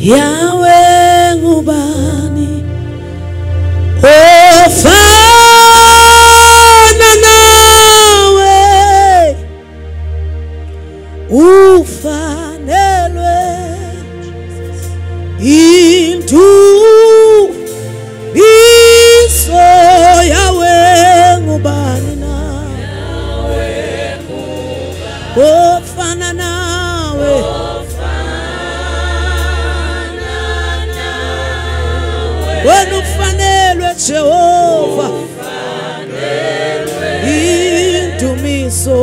Yahweh ngubani ofana nawe ufanelwe indumiso Yahweh ngubani na ofana nawe wena ufanelwe Jehova indumiso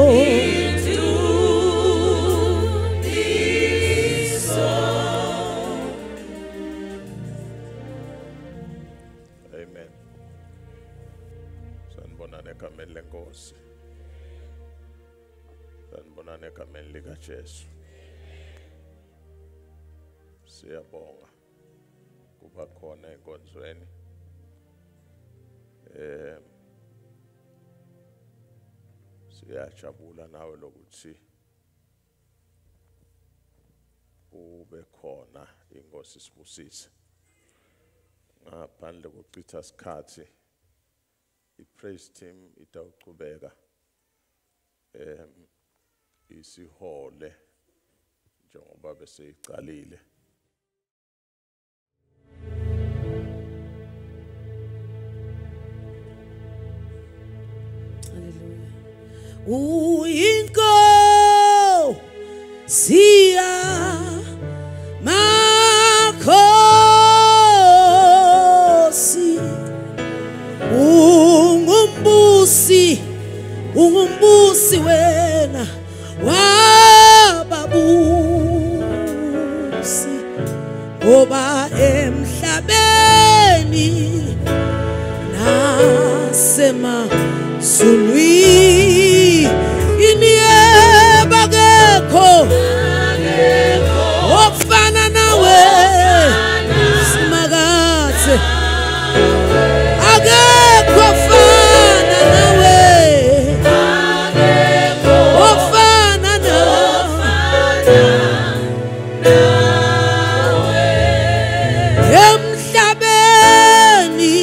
Amen. Sanibonani egameni lenkosi. Sanibonani egameni likaJesu. Siyabonga kuba khona enkonzweni. Siyajabula nawe lokuthi ube khona inkosi sibusise. Ngaphandle kokuchitha isikhathi i-praise team itawuchubeka isihole njengoba beseyicalile. Hallelujah. Uyinkosi yamakhosi, ungumbusi, ungumbusi wena wababusi, ngoba emhlabeni nasemazulwini yebakekho ofana nawe Simakadze, akekho ofana nawe, ofana nawe emhlabeni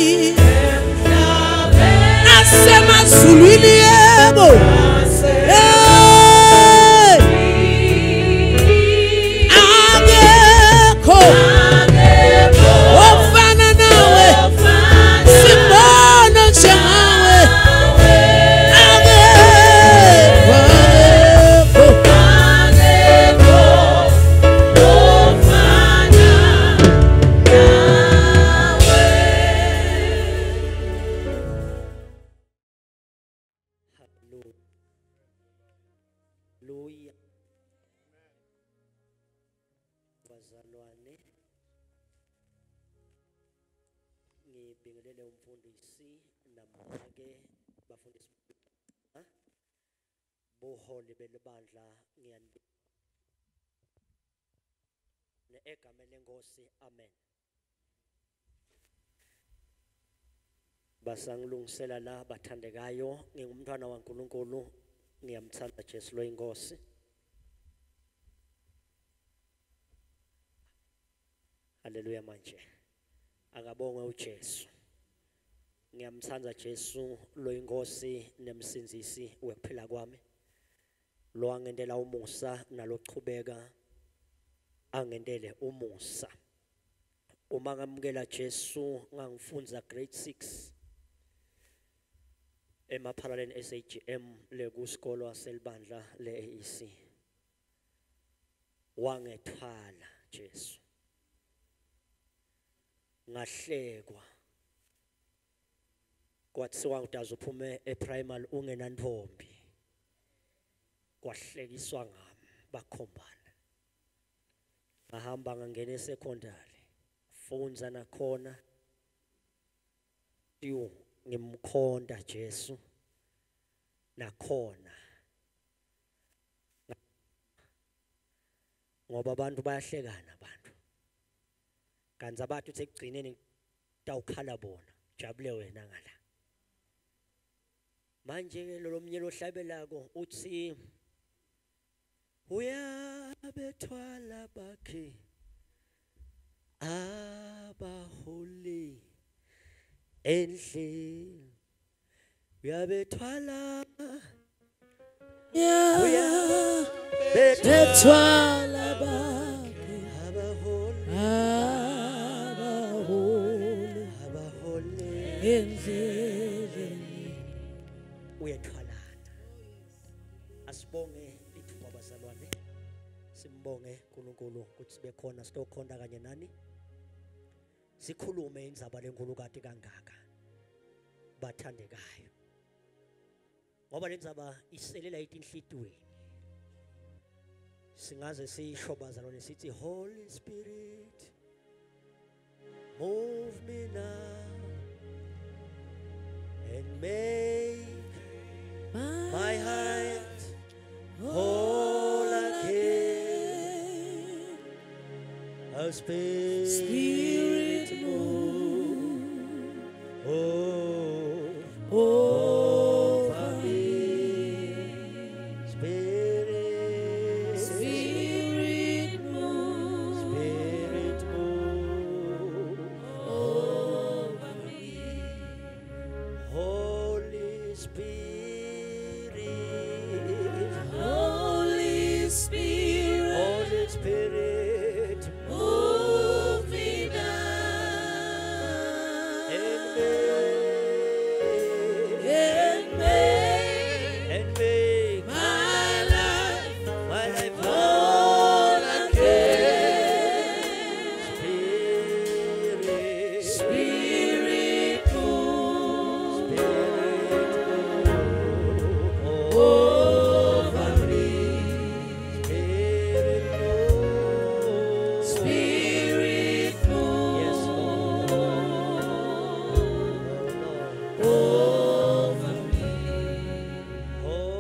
nasemazulwini yebo. Hey! Akekho ofana nawe, simbona njengawe, akekho, akekho. Hallelujah. Bazalwane, ngibingelele umfundisi namake bafundisi buholi belibandla, ngiyanibingelela egameni lenkosi, amen. Basangilungisela la bathandekayo, ngingumntwana waNkulunkulu, ngiyamthanda Jesu lo inkosi. Haleluya. Manje akabongwe uJesu. Ngiyamthanda Jesu lo inkosi nemsindzisi wekuphila kwami, lo angendela umusa nalochubeka angendele umusa. Uma ngamukela Jesu ngangifundza grade 6 emaphalaleni SAGM lekusikolo selibandla le-AEC. Wangethwala Jesu, ngahlekwa, kwathiwa udaze uphume eprimary ungenantombi, kwahlekiswa ngami, bakhombana. Ngahamba ngangena esecondary, fundza nakhona, yo ngimkhonta Jesu nakhona, ngoba abantu bayahlekana abantu, kanti abantu uthi ekugcineni tawukhala bona, jabule wena ngala. Manje ke lo lomnye lohlabelako uthi uyabethwala bakhe Abaholi endlini uyabethwala Bethwala bakhe abaholi abaholi abaholi endleleni. Uyethwalana. Asibonge lithuba bazalwane, simbonge uNkulunkulu ukuthi bekhona sitokhonda kanye nani, sikhulume indzaba lenkulukati kangaka bathandekayo, ngoba lendzaba iselela itinhlitweni. Singaze sisho bazalwane sithi Holy Spirit move me now and make my heart whole again. A spirit, Spirit move move over over me. Spirit, Spirit move Spirit move over me. Holy Spirit, Holy Spirit, Holy Spirit, move me now and make, and make and make my life my life whole again. Spirit, Spirit move Spirit move over me. Spirit move. Spirit move Yes, Lord. over me. Oh,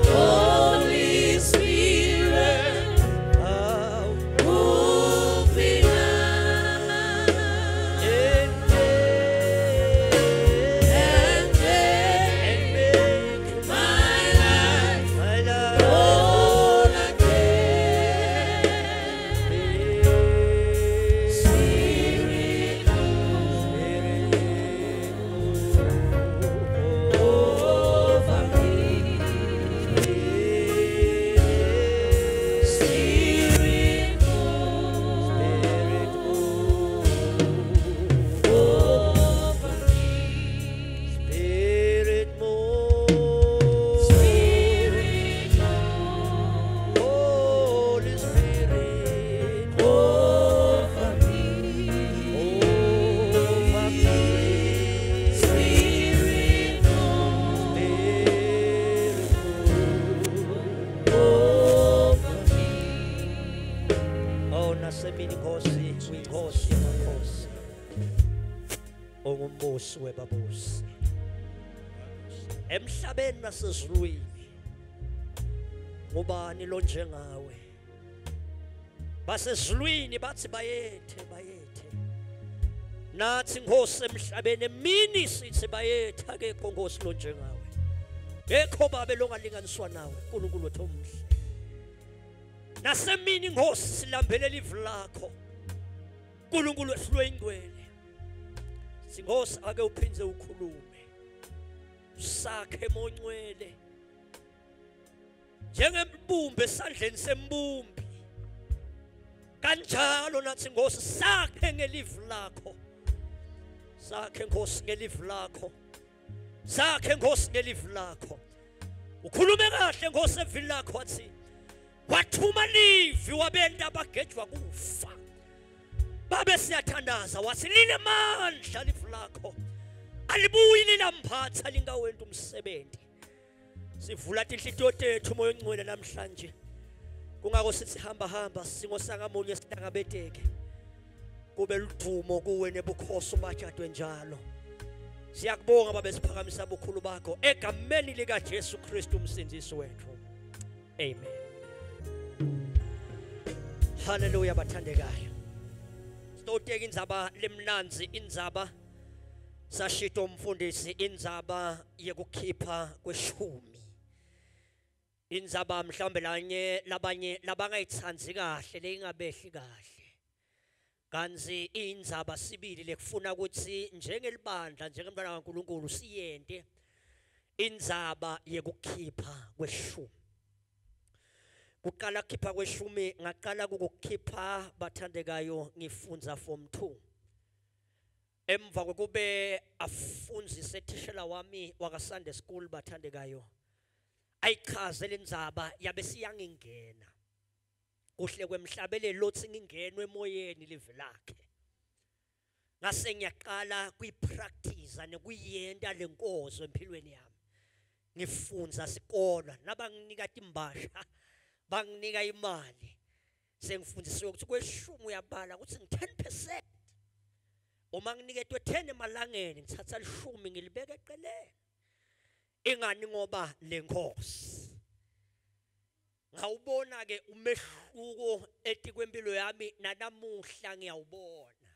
Holy Spirit, oh, move me now and make, and make and make my life my life whole again. Spirit, Spirit Spirit move over me. Spirit, Spirit move Spirit move. over me. Spirit move. Spirit move Holy Spirit over me. over me. Spirit move Spirit move. over me. Oh, nasemini Nkosi, uyinkosi yamakhosi, ungumbusi webabusi emhlabeni nasezulwini. Ngubani lo njengawe? Basezulwini bathi bayethe, bayethe. Nathi Nkosi emhlabeni emini sithi bayethe, akekho Nkosi lo njengawe, ekho babe longalinganiswa nawe, uNkulunkulu wethu omuhle. Nasemini Nkosi silambelela ivu lakho, uNkulunkulu wethu loyingcwele. Sinkosi ake uphindze ukhulume, sakhe moncwele njengembumbi esandleni sembumbi, kanjalo nathi Nkosi sakhe ngelivu lakho, sakhe Nkosi ngelivu lakho, sakhe Nkosi ngelivu lakho. Ukhulume kahle Nkosi evini lakho, wathi wathuma livi wabenta abagejwa kufa. Babe siyathandaza, wathi linemandla livu lakho, alibuyi lilamphatha lingawenta umsebenzi. Sivula tinhlitiyo tethu moya ongcwele namhlanje, kungako sithi hamba hamba singo sangamunye sihlangabeteke, kube ludumo kuwe nebukhosi batshadwe njalo. Siyakubonga babe, siphakamisa bukhulu bakho egameni lika Jesu Kristu umsindisi wethu, amen. Haleluya bathandekayo. Sitoteka indzaba lemnanzi, indzaba sashito umfundisi, indzaba yekukhipha kweshumi. Indzaba mhlawumbe lanye labanye labangayitsandzi kahle leyingabehli kahle. Kantsi indzaba sibili lekufuna ukuthi njengelibandla njengemntwana kaNkulunkulu siyente indzaba yekukhipha kweshumi. Kuqala kukhipha kweshumi ngaqala kukukhipha bathandekayo ngifundza form 2. Emva kwekube afundzise thishela wami waka Sunday school bathandekayo. Ayichaze lendzaba yabe siyangingena. Kuhle kwemhlabeleli lothi ngingenwe emoyeni live lakhe. Ngase ngiyaqala kuyipractice nekuyenta lenkozo empilweni yami. Ngifunza sikolo nabanginika timbasha banginika imali sengifundisiwe ukuthi kweshumi uyabala ukuthi ngi-10%. Uma nginiketwe 10 emalangeni ngithatha lishumi ngilibeka eceleni. Ingani ngoba lenkosi. Ngawubona ke umehluko etikwempilo yami nanamuhla ngiyawubona.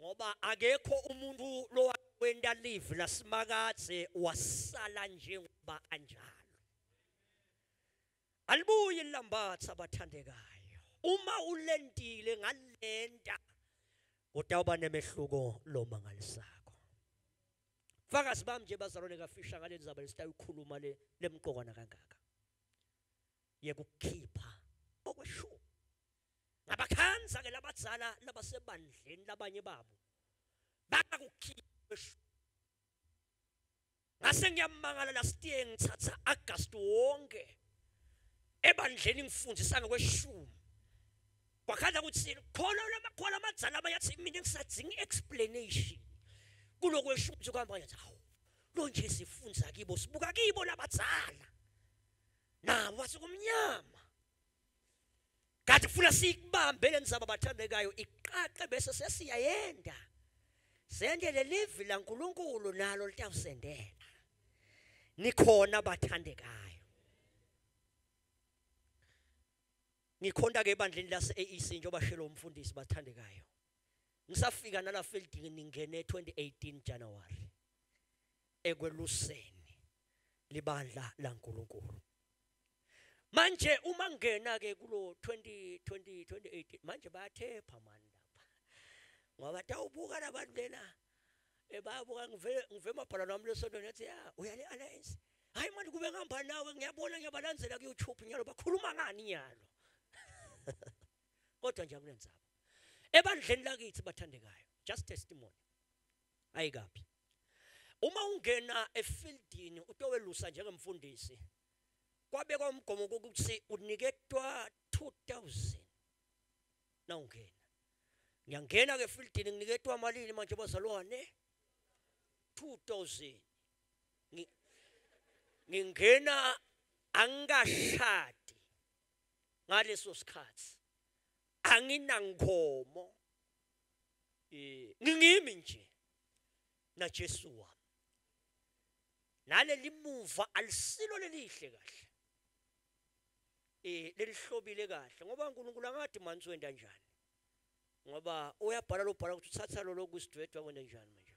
Ngoba akekho umuntu lowenta live lasimakadze wasala njengoba anjalo. Alibuye lambatha abathandekayo. Uma ulentile ngalenta utawuba nemehluko lomangalisako. Fakazi bami nje bazalwane kafisha ngale ndzaba lesitayikhuluma le lemqokwana kangaka. Yekukhipha okweshumi. Ngabakhanza ke labadzala labasebandleni labanye babo. Bakakukhipha kweshumi. Ngase ngiyamangala last year ngithatha August wonke ebandleni ngifundisa ngokweshumi. Kwakhala ukuthi khona lamakhola amadzala abayathi mina ngisadinga explanation. Kulokweshumi kuhamba kanjani? Hawu, lo nje sifunza kibo sibuka kibo labadzala. Nabo basekumnyama. Kanti kufuna sikubambe lendzaba bathandekayo iqaqe bese sesiyayenda. Sende lelivi laNkulunkulu nalo litawusendela. Nikhona bathandekayo. Ngikhonta ke ebandleni lase AEC njengoba shelo umfundisi bathandekayo. Ngisafika nala fielding ningene 2018 January. Ekweluseni libandla laNkulunkulu. Manje uma ngena ke kulo 20 20 2018 manje bayathepha mani lapha. Ngoba tawubuka labantu lena bayabuka ngive ngive emabhalano wami lesontweni yathi ya uyale alliance. Hayi manje kube ngihamba nawe ngiyabona ngiyabalandzela ku YouTube nyalo bakhuluma ngani nyalo. Kodwa nje akunenzaba. Ebandleni lakithi bathandekayo just testimony. Ayikapi. Uma ungena efieldini utowelusa njengemfundisi kwabekwa umgomo ukuthi uniketwa 2000 nawungena. Ngiyangena ke efieldini nginiketwa malini manje bazalwane? 2000. Ngingena angikashadi ngaleso sikhathi. Anginankomo. Ngingimi nje na Jesu wami. Naleli muva alisilo lelihle kahle. Lelihlobile kahle ngoba uNkulunkulu angadi manje wenda njani. Ngoba uyabhala lobhala ukuthi uthatha lo lokusidwedwa kwenda njani manje.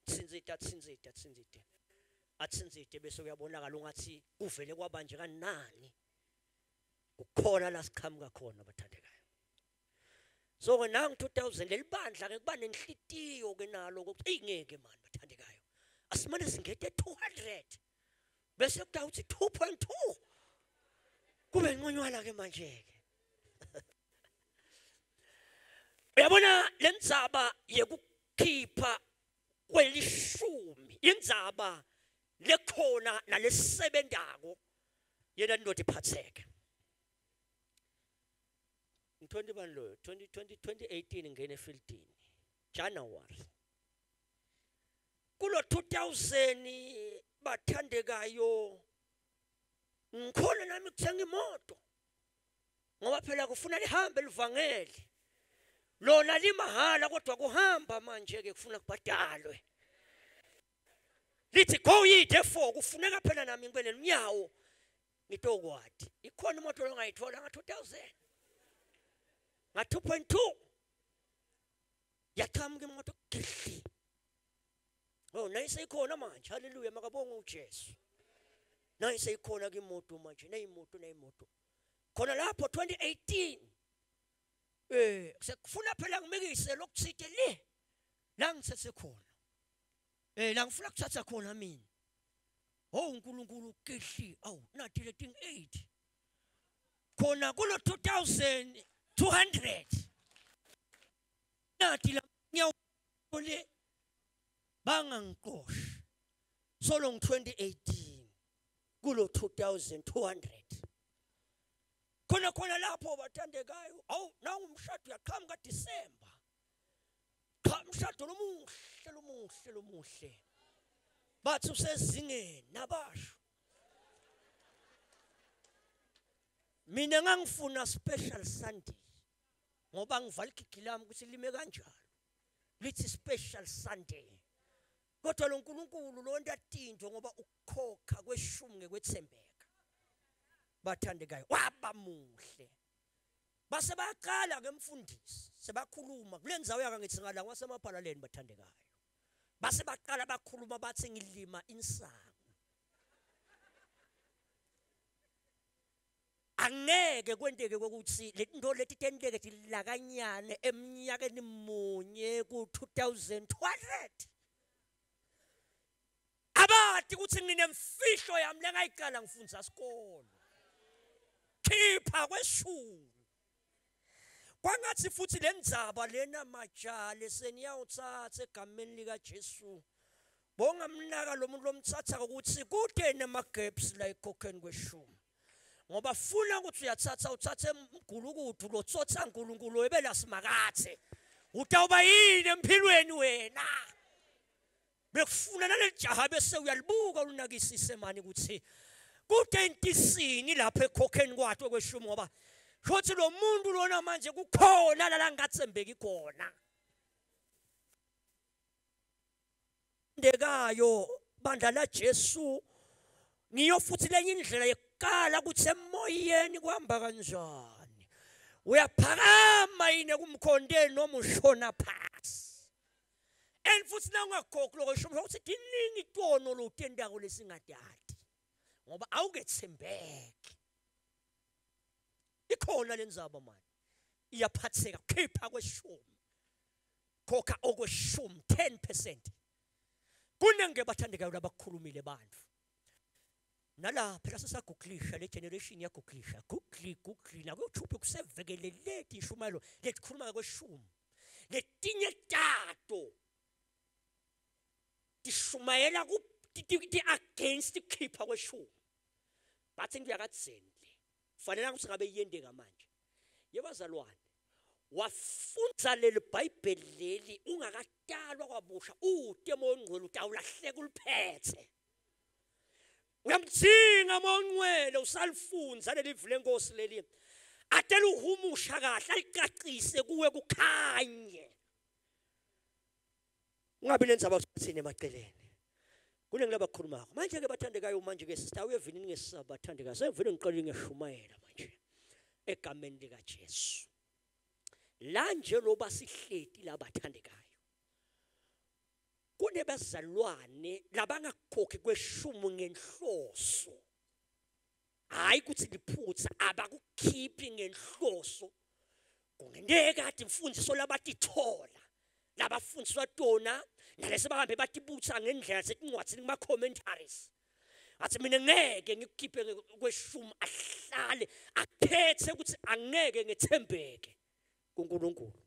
Tsinzita tsinzita tsinzita. Atsinzite bese uyabonakala ungathi kuvele kwabanje kanani. Kukhona la siqhamuka khona bathandekayo. So ke nangu 2000 lelibandla ke kuba nenhlitiyo ke nalo ukuthi ingeke mani bathandekayo. Asimane singete 200. Bese kuthiwa uthi 2.2. Kube nqonywana ke manje ke. Uyabona lendzaba yekukhipha kwelishumi indzaba lekhona nalesebentako yena indoda iphatheke. 20 bani loyo 2020 2018 ngene efieldini January. Kulo 2000 bathandekayo ngikhona nami kuthenga imoto. Ngoba phela kufuna lihambe livangeli. Lona limahala kodwa kuhamba manje ke kufuna kubhadalwe. Lithi go ye therefore kufuneka phela nami ngibe nenyawo ngitokwati. Ikhona imoto longayithola nga 2000. Nga 2.2. Yaqhamuka imoto gidli. Oh nayisekhona manje haleluya makabonge uJesu. Nayi seyikhona ke imoto manje, neyimoto neyimoto. Khona lapho 2018 sekufuna phela ngimikise lokuthite le la ngithethe khona. La ngifuna kuthatha khona mina. Oh uNkulunkulu kehli, awu nathi leting 8. Khona kulo 2200. Nathi la ngiyawule bangangiqoshi. Solo ngi 2018 kulo 2200. Khona khona lapho bathandekayo, awu nangu umshado uyaqhamuka December. Cha umshado lomuhle lomuhle lomuhle. Bathi usezingeni nabasho. Mina ngangifuna special Sunday ngoba ngivala igigi lami ukuthi lime kanjalo. Lithi special Sunday. Kodwa lo nkulunkulu lo nto atinjwe ngoba ukukhokha kweshumi ngekwethembeka. Bathandekayo waba muhle. Base bayaqala ke mfundisi sebakhuluma kulendzawo yaka ngithi ngala kwasemaphalaleni bathandekayo. Base baqala bakhuluma bathi ngilima insangu. Angeke kwenteke ukuthi letinto leti tenteke tilakanyane eminyakeni munye ku 2200. Abati ukuthi nginemfihlo yami lengayiqala ngifundza isikolo. Khipha kweshumi. Kwangathi futhi lendzaba lena majale seniyawuthatha egameni lika Jesu. Bongamnaka lo muntu lomthatha ukuthi kude nama gaps la ekhokheni kweshumi. Ngoba funa ukuthi uyathatha uthathe umgulukudu lotsotsa uNkulunkulu webela simakathe. Utawuba yini empilweni wena? Bekufuna nalelijaha bese uyalibuka ulunakisise mani ukuthi kude intisini lapha ekhokheni kwakhe kweshumi ngoba shothi lo muntu lona manje kukhona la langathembeki khona. Ndekayo bandla la Jesu ngiyo futhi lenye indlela yekuqala ukuthi emoyeni kuhamba kanjani. Uyaphakama yini kumkhondeni noma ushona phasi. And futhi na ungakhokhi lokho sho ukuthi diningi tono lotendako lesingadadi ngoba awukethembeki. Ikhona lenzaba manje iyaphatheka khipha kweshumi. Khokha okweshumi 10%. Kunenge bathandekayo labakhulumile bantu. Nala phela sesaguglisha le generation yaguglisha. Google Google na YouTube kusevekeleleti ishumayelo letikhuluma kweshumi. Letinye tato tishumayela ku ti against khipha kweshumi. Bathi into yakadzeni le. Fanele ukuthi ngabe iyendeka manje. Yebazalwane wafundza leli Bhayibheli leli ungakatalwa kwabusha ute moya ongcwele utawulahleka uliphethe. Uyamdzinga moya ongcwele usalifundza leli vule lenkosi leli. Atela uhumusha kahle alicacise kuwe kukhanye. Ungabi nendzaba kuthini emaceleni. Kunengilaba khulumako. Manje ke bathandekayo manje ke sister uyevinini ngesaba bathandekayo. Sevele ngiqale ngeshumayela manje egameni lika Jesu. La nje loba sihleti labathandekayo. Kunebazalwane labangakhokhi kweshumi ngenhloso. Hayi ukuthi liphutha abakukhiphi ngenhloso. Kungenteka kade imfundiso labatithola labafundiswa tona nalese bahambe batibutha ngendlela setincwadzini kuma commentaries. Athi mina ngeke ngikukhiphe kweshumi ahlale akhethe ukuthi angeke ngethembeke kuNkulunkulu.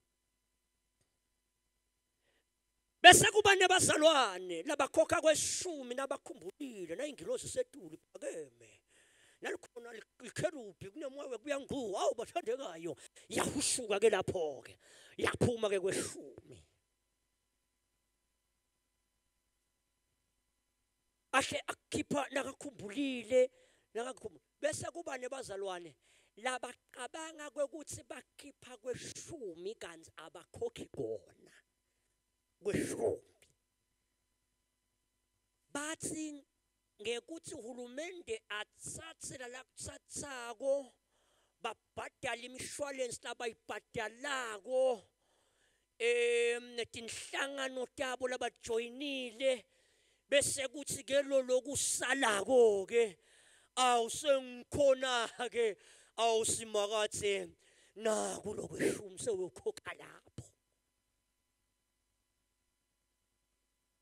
Bese kuba nebazalwane labakhokha kweshumi nabakhumbulile nayingilozi setulu iphakeme. Nalikhona likherubi kunemoya kuya ngqu awu bathandekayo yahushuka ke lapho ke yaphuma ke kweshumi. Ahle akukhipha nakakhumbulile nakakhumbula. Bese kuba nebazalwane labaqabanga kwekuthi bakhipha kweshumi kanti abakhokhi kona kweshumi. Bathi ngekuthi uhulumende athathe la kuthathako babhadala imishwalense labayibhadalako netinhlangano tabo labajoyinile bese kuthi ke lo lokusalako ke Awusengikhona ke, awusimakathe naku lokweshumi sewukhokha lapho.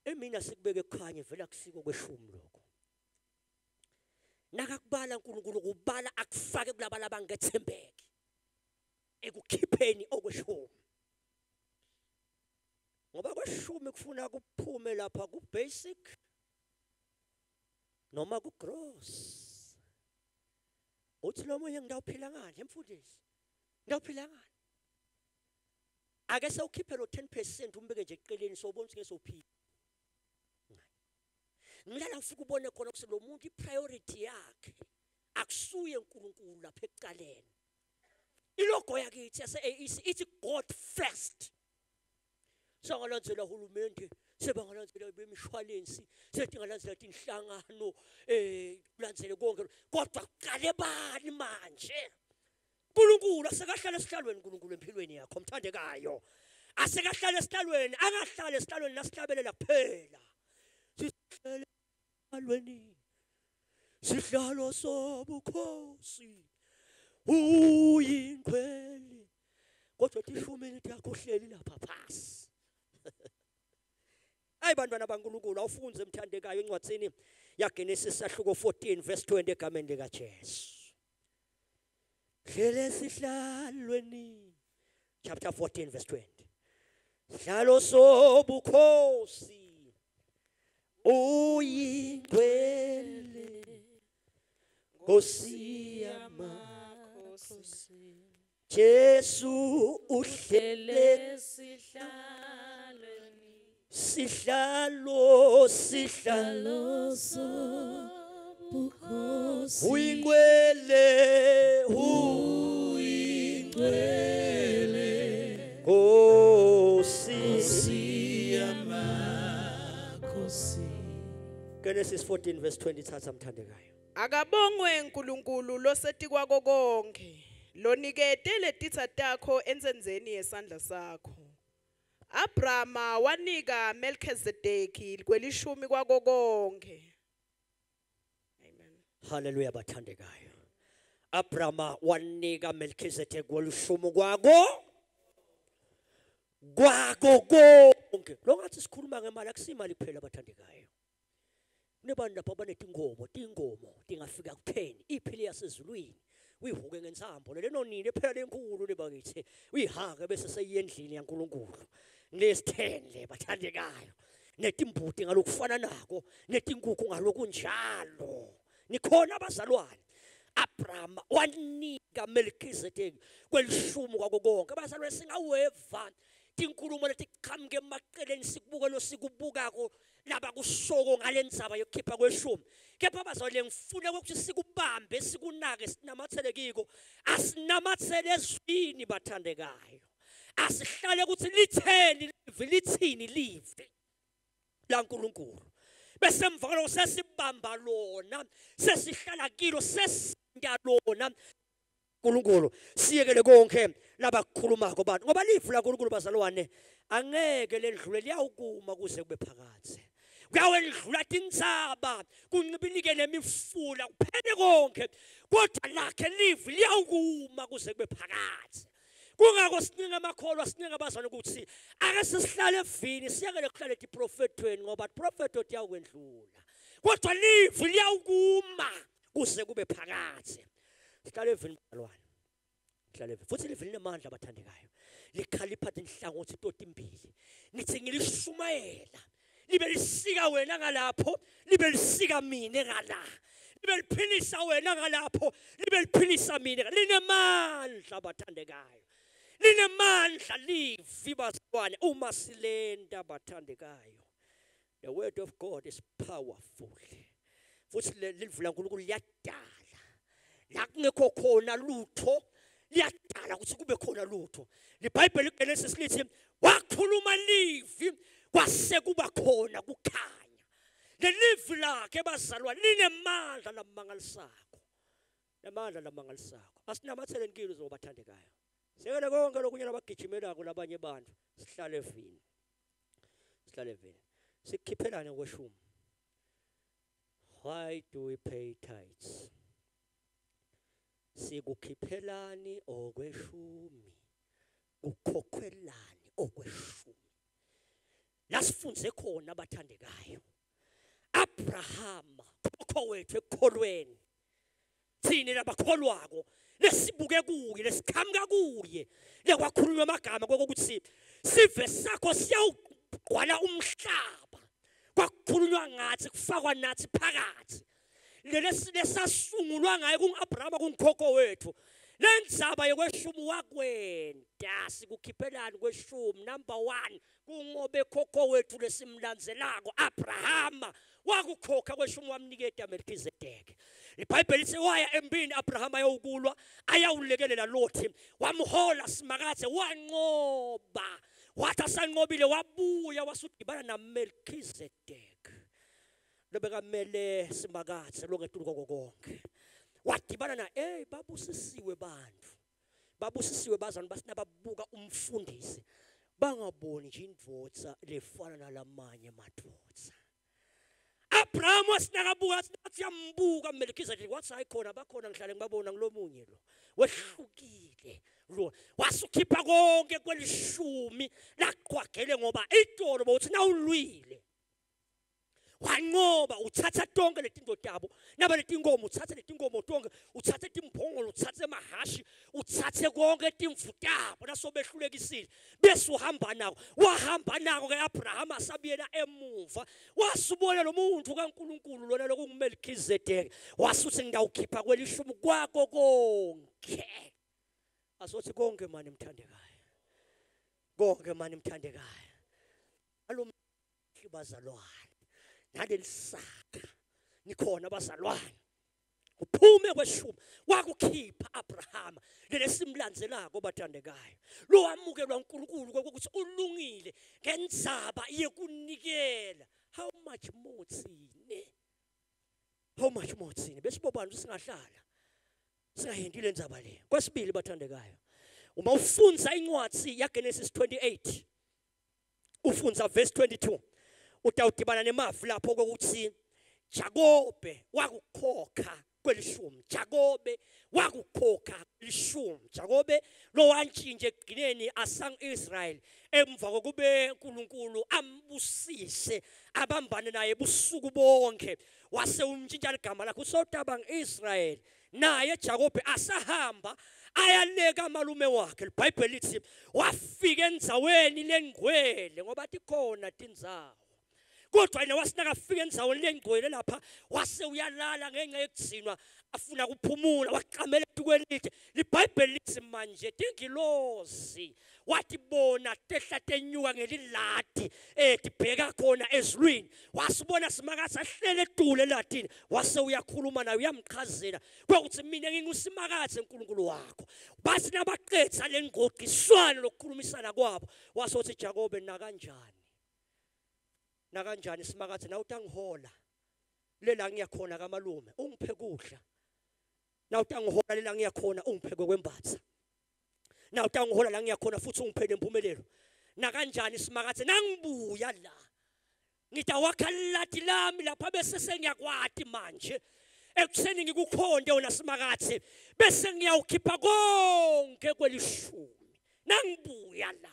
Emina sikubeke kukhanye vela kusiko kweshumi lokho. Nakakubala uNkulunkulu kubala akufake kulaba labangethembeki ekukhipheni okweshumi. Ngoba kweshumi kufuna kuphume lapha ku basic noma ku gross. Uthi lo munye ngidawuphila ngani emfundisi? Ngidawuphila ngani? Ake sewukhiphe lo 10% umbeke nje eceleni sobona ukuthi ngesophila. Ngilala ufike ubone khona ukuthi lo muntu ipriority yakhe akusuye uNkulunkulu lapha ekuqaleni. Ilogo yakithi yase AEC ithi God first. Sangalandzela hulumende, sebangalandzela bemishwalensi, setingalandzela tinhlangano, kulandzele konke. Kodwa kuqale bani manje? uNkulunkulu asekahlala esihlalweni uNkulunkulu empilweni yakho mthandekayo. Asekahlala esihlalweni, angahlala esihlalweni nasihlabelela kuphela. Sihlale esihlalweni. Sihlalo sobukhosi. Uyingcwele. Kodwa tishumi lithi yakho uhleli lapha phasi. Hayi bantwana baNkulunkulu awufunze emthandekayo encwadzini yaGenesis sahluko 14 verse 20 egameni lika Jesu. Hlele sihlalweni chapter 14 verse 20. Sihlalo sobukhosi uyingcwele Nkosi yamakhosi Jesu uhlele sihlalweni sihlalo sihlalo sobukhosi uyingcwele uyingcwele Nkosi yamakhosi. Genesis 14 verse 20 thatha mthandekayo. Akabongwe uNkulunkulu losetikwako konke lonikete letitsa takho ensenzeni yesandla sakho. Abrahama wanika Melchizedeki kwelishumi kwako konke. Amen. Hallelujah bathandekayo. Abrahama wanika Melchizedek kwelishumi kwako kwako konke. Lo ngathi sikhuluma ngemali akusimali kuphela bathandekayo. Kunebantu lapha abanetingomo, tingomo tingafika kutheni iphile yasezulwini. Uyihuke ngensambo le nonile phela lenkulu lebakithi. Uyihake bese seyiyendlini yaNkulunkulu. Lesithende bathandekayo. Netimbuti ngalokufana nako, netinkukhu ngalokunjalo. Nikhona abazalwane. Abraham wanika Melchizedek kwelishumi kwako konke. Abazalwane singaweva tinkulumo letiqhamuke emaceleni sikubuke lo sikubukako laba kusoko ngalendzaba yokukhipha kweshumi. Kepha abazalwane ngifuna ukuthi sikubambe sikunake sinamathele kiko. Asinamathele ezwini bathandekayo. Asihlale ukuthi litheni livi lithini livi laNkulunkulu. Bese emva kwalokho sesibamba lona, sesihlala kilo, sesinda lona uNkulunkulu. Siyekele konke labakhulumako bantu ngoba livu laNkulunkulu bazalwane angeke lendlule liyawukuma kuze kube phakadze. Kuyawendlula tintsaba kuncibilike nemifula kuphele konke kodwa lakhe livu liyawukuma kuze kube phakadze. Kungako sininga amakholwa sininga abazalwane ukuthi ake sisihlale evini siyekele kuhlala etiprofethweni ngoba iprofetho tiyawukwendlula kodwa livu liyawukuma kuze kube phakadze. Sihlale evini bazalwane. Sihlale evini. Futhi livi linemandla bathandekayo. Likhalipha tinhlangothi totimbili. Ngithi ngilishumayela libe lisika wena ngalapho libe lisika mina ngala. Libe liphilisa wena ngalapho libe liphilisa mina. Linemandla bathandekayo. Linemandla livi bazalwane uma silenda bathandekayo. The word of God is powerful. Futhi livi laNkulunkulu liyadala. La kungekho khona lutho liyadala ukuthi kube khona lutho. LiBhayibheli iGenesis lithi wakhuluma livi kwase kuba khona kukhanya. Lelivi lakhe bazalwane linemandla lamangalisako. Namandla lamangalisako. Asinamatheleni kilo zobathandekayo. Sekele konke lokunye labagijimelako labanye abantu sihlale evini. Sihlale evini. Sikhiphelane kweshumi. Why do we pay tithes? Sikukhiphelani okweshumi, kukhokhelani okweshumi. Lasifunze khona abathandekayo. Abraham khokho wethu ekukholweni. Thina labakholwako lesibuke kuye lesiqhamuka kuye lekwakhulunywa amagama kokuthi sive sakho siyawugcwala umhlaba. Kwakukhulunywa ngathi kufakwa nathi phakathi. Lesasungulwa ngaye kungu-Abrahama kungukhokho wethu. Lendzaba yekweshumi wakwenta sikukhiphelani kweshumi. Number 1 kungobe khokho wethu lesimlandzelako Abrahama wakukhokha kweshumi wamniketa Melchizedek. IBhayibheli lithi waya empini Abrahama ayowukulwa ayawulekelela Lothi, wamhola Simakadze wanqoba. Wathi asanqobile wabuya wasudibana naMelchizedek lobekamele Simakadze longetulu kwako konke. Wadibana na hey babusisiwe bantfu, babusisiwe bazalwane basinababuka umfundisi bangaboni nje indvodza lefana nalamanye madvodza. Abraham wasinakabuka athi yambuka Melchizedek wathi hayi khona bakhona ngihlale ngibabona ngilomunye lo wehlukile lo. Wasukhipha konke kwelishumi laqwagele ngoba itolo bawuthi nawulwile wanqoba uthatha tonke letinto tabo naba letinkomo uthathe letinkomo tonke uthathe timbhongolo uthathe emahashi uthathe konke timvu tabo nasobehlulekisile bese uhamba nako. Wahamba nako ke Abraham asabuyela emuva wasubona lo muntu kaNkuluNkulu lona lokunguMelchizedek wasuthi ngiyawukhipha kwelishumi kwakho konke. Asothi konke mani mthandekayo, konke mani mthandekayo alo bazalwane nalelisaka nikhona bazalwane. Uphume kweshumi wakukhipha Abrahama lelesimlandzelako bathandekayo lo wamukelwa uNkulunkulu kokuthi ulungile ngendzaba yekunikela. How much more thine? How much more thine? Besibobani singahlala singayendi lendzaba le. Kwesibili bathandekayo, uma ufundza incwadi yaGenesis 28 ufundza verse 22 utawudibana nemavi lapho kokuthi Jakobe wakukhokha kwelishumi. Jakobe wakukhokha kwelishumi. Jakobe lo wantshintshe ekugcineni asang Israel emva kokube uNkulunkulu ambusise abambane naye busuku bonke wase umtshintsha ligama lakhe usotaba ngeIsrael. Naye Jakobe asahamba ayaleka malume wakhe. IBhayibheli lithi wafika endzaweni lengcwele ngoba tikhona tindzawo. Kodwa yena wasinakafika endzaweni lengcwele lapha wase uyalala ngenxa yekugcinwa afuna kuphumula waqamela etukwelide. IBhayibheli lithi manje tingilozi watibona tehla tenyuka ngeliladi tibheka khona ezulwini. Wasibona Simakadze ahlele etulu eladini wase uyakhuluma naye uyamchazela kwakuthi mina nginguSimakadze uNkulunkulu wakho. Bathi nabaqedza lengqoqiswano lokukhulumisana kwabo wasothi Jakobe nakanjani nakanjani Simakadze nawe utangihola lela ngiyakhona kamalume ungiphe kudla, nawe utangihola lela ngiyakhona ungiphe kwembatha, nawe utangihola la ngiyakhona futhi ungiphe nempumelelo. Nakanjani Simakadze nangibuya la ngitawakha lilati lami lapha bese sengiyakwati manje ekuseni ngikukhonde wena Simakadze bese ngiyawukhipha konke kwelishumi nangibuya la.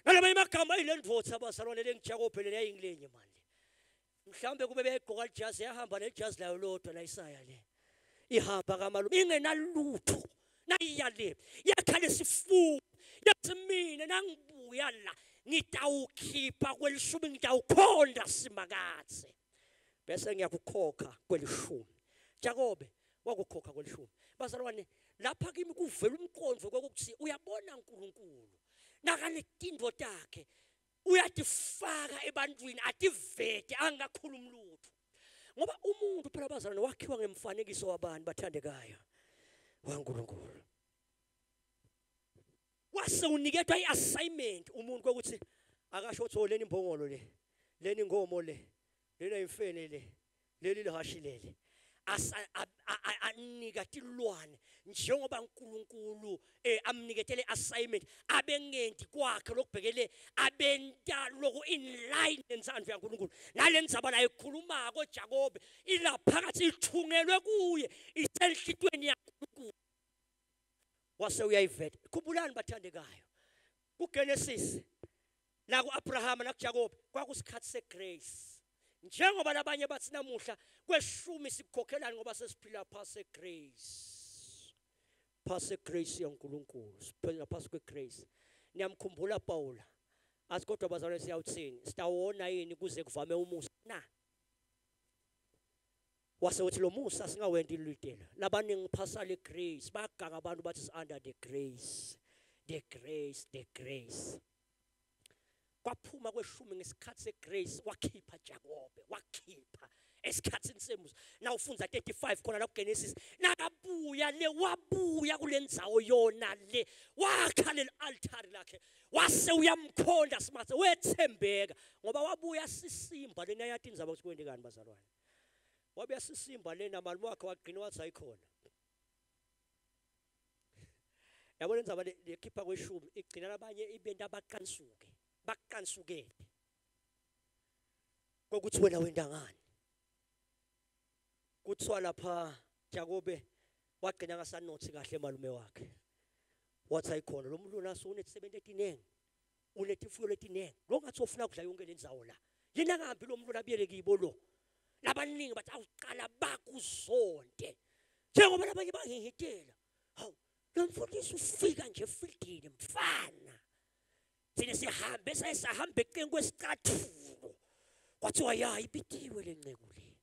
Ngalama amagama ayilendvodza abazalwane lengiJakobe le yayingilenye manje mhlawumbe kube beyigqoka lijazi yahamba nejazi layo lodwa la Isaya le ihamba kamalume ingenalutho nayiya le yakha lesifuba yathi mina nangibuya la ngitawukhipha kwelishumi ngitawukhonda Simakadze bese ngiyakukhokha kwelishumi. Jakobe wakukhokha kwelishumi. Bazalwane lapha kimi kuvela umqondo kokuthi uyabona uNkulunkulu nakanetindvo takhe uyatifaka ebantwini ativete angakhulumi lutho. Ngoba umuntu phela bazalwane wakhiwa ngemfanekiso wabantu bathandekayo waNkulunkulu. Wase uniketwa iassignment umuntu kokuthi akasho ukuthi leni imbongolo le, leni inkomo le, lena imfene le, leli lihashi leli. Anika tilwane njengoba uNkulunkulu amniketele assignment abengenti kwakhe lokubhekele abenta lokho in line nensandvo yaNkulunkulu nalendzaba la ikhulumako Jakobe ilaphakathi ithungelwe kuye isenhlitweni yaNkulunkulu wase uyayiveta. Khumbulani bathandekayo, kuGenesis la kuAbraham nakuJakobe kwakusikhathi segrace. Njengoba labanye bathi namuhla kweshumi sikukhokhelani ngoba sesiphila phasi grace, phasi grace yaNkulunkulu, siphila phasi kwegrace. Niyamkhumbula Paula athi kodwa bazalwane siyawuthini, sitawona yini kuze kuvame umusa na? Wase uthi lo musa singawenti ilitela. Labaningi phasa le grace, baganga abantu bathi is under the grace, the grace, the grace. Kwaphuma kweshumi ngesikhathi segrace, wakhipha Jakobe, wakhipha esikhathini semusa. Na ufundza 35 khona la kuGenesis, nakabuya le wabuya kulendzawo yona le, wakha leli altari lakhe, wase uyamkhonda simathe, wethembeka ngoba wabuya sisimba lena yathi indzaba ukuthi kwendekani bazalwane. Wabuya sisimba lena malume wakhe wagcina wathi ayikhona. Yabona indzaba lekhipha kweshumi igcina labanye ibenta abaqansuke, baqansukele kokuthi wena wenda ngani. Kuthiwa lapha Jakobe wagcina ngasanothi kahle malume wakhe, wathi ayikhona lo muntu naso unetisebenzi etinengi, unetimfuyo letinengi, lo ngathi ufuna kudla yonke lendzawo la, yena angahambi lo muntu labiyele kibo lo. Labaningi bathi awuqala bakuzonde njengoba labanye bangihitela. Hawu, lo mfundisi ufika nje efieldini mfana, thina sihambe sahambe eceleni kwesicathulo, kwathiwa ya ibitiwe le nceku le,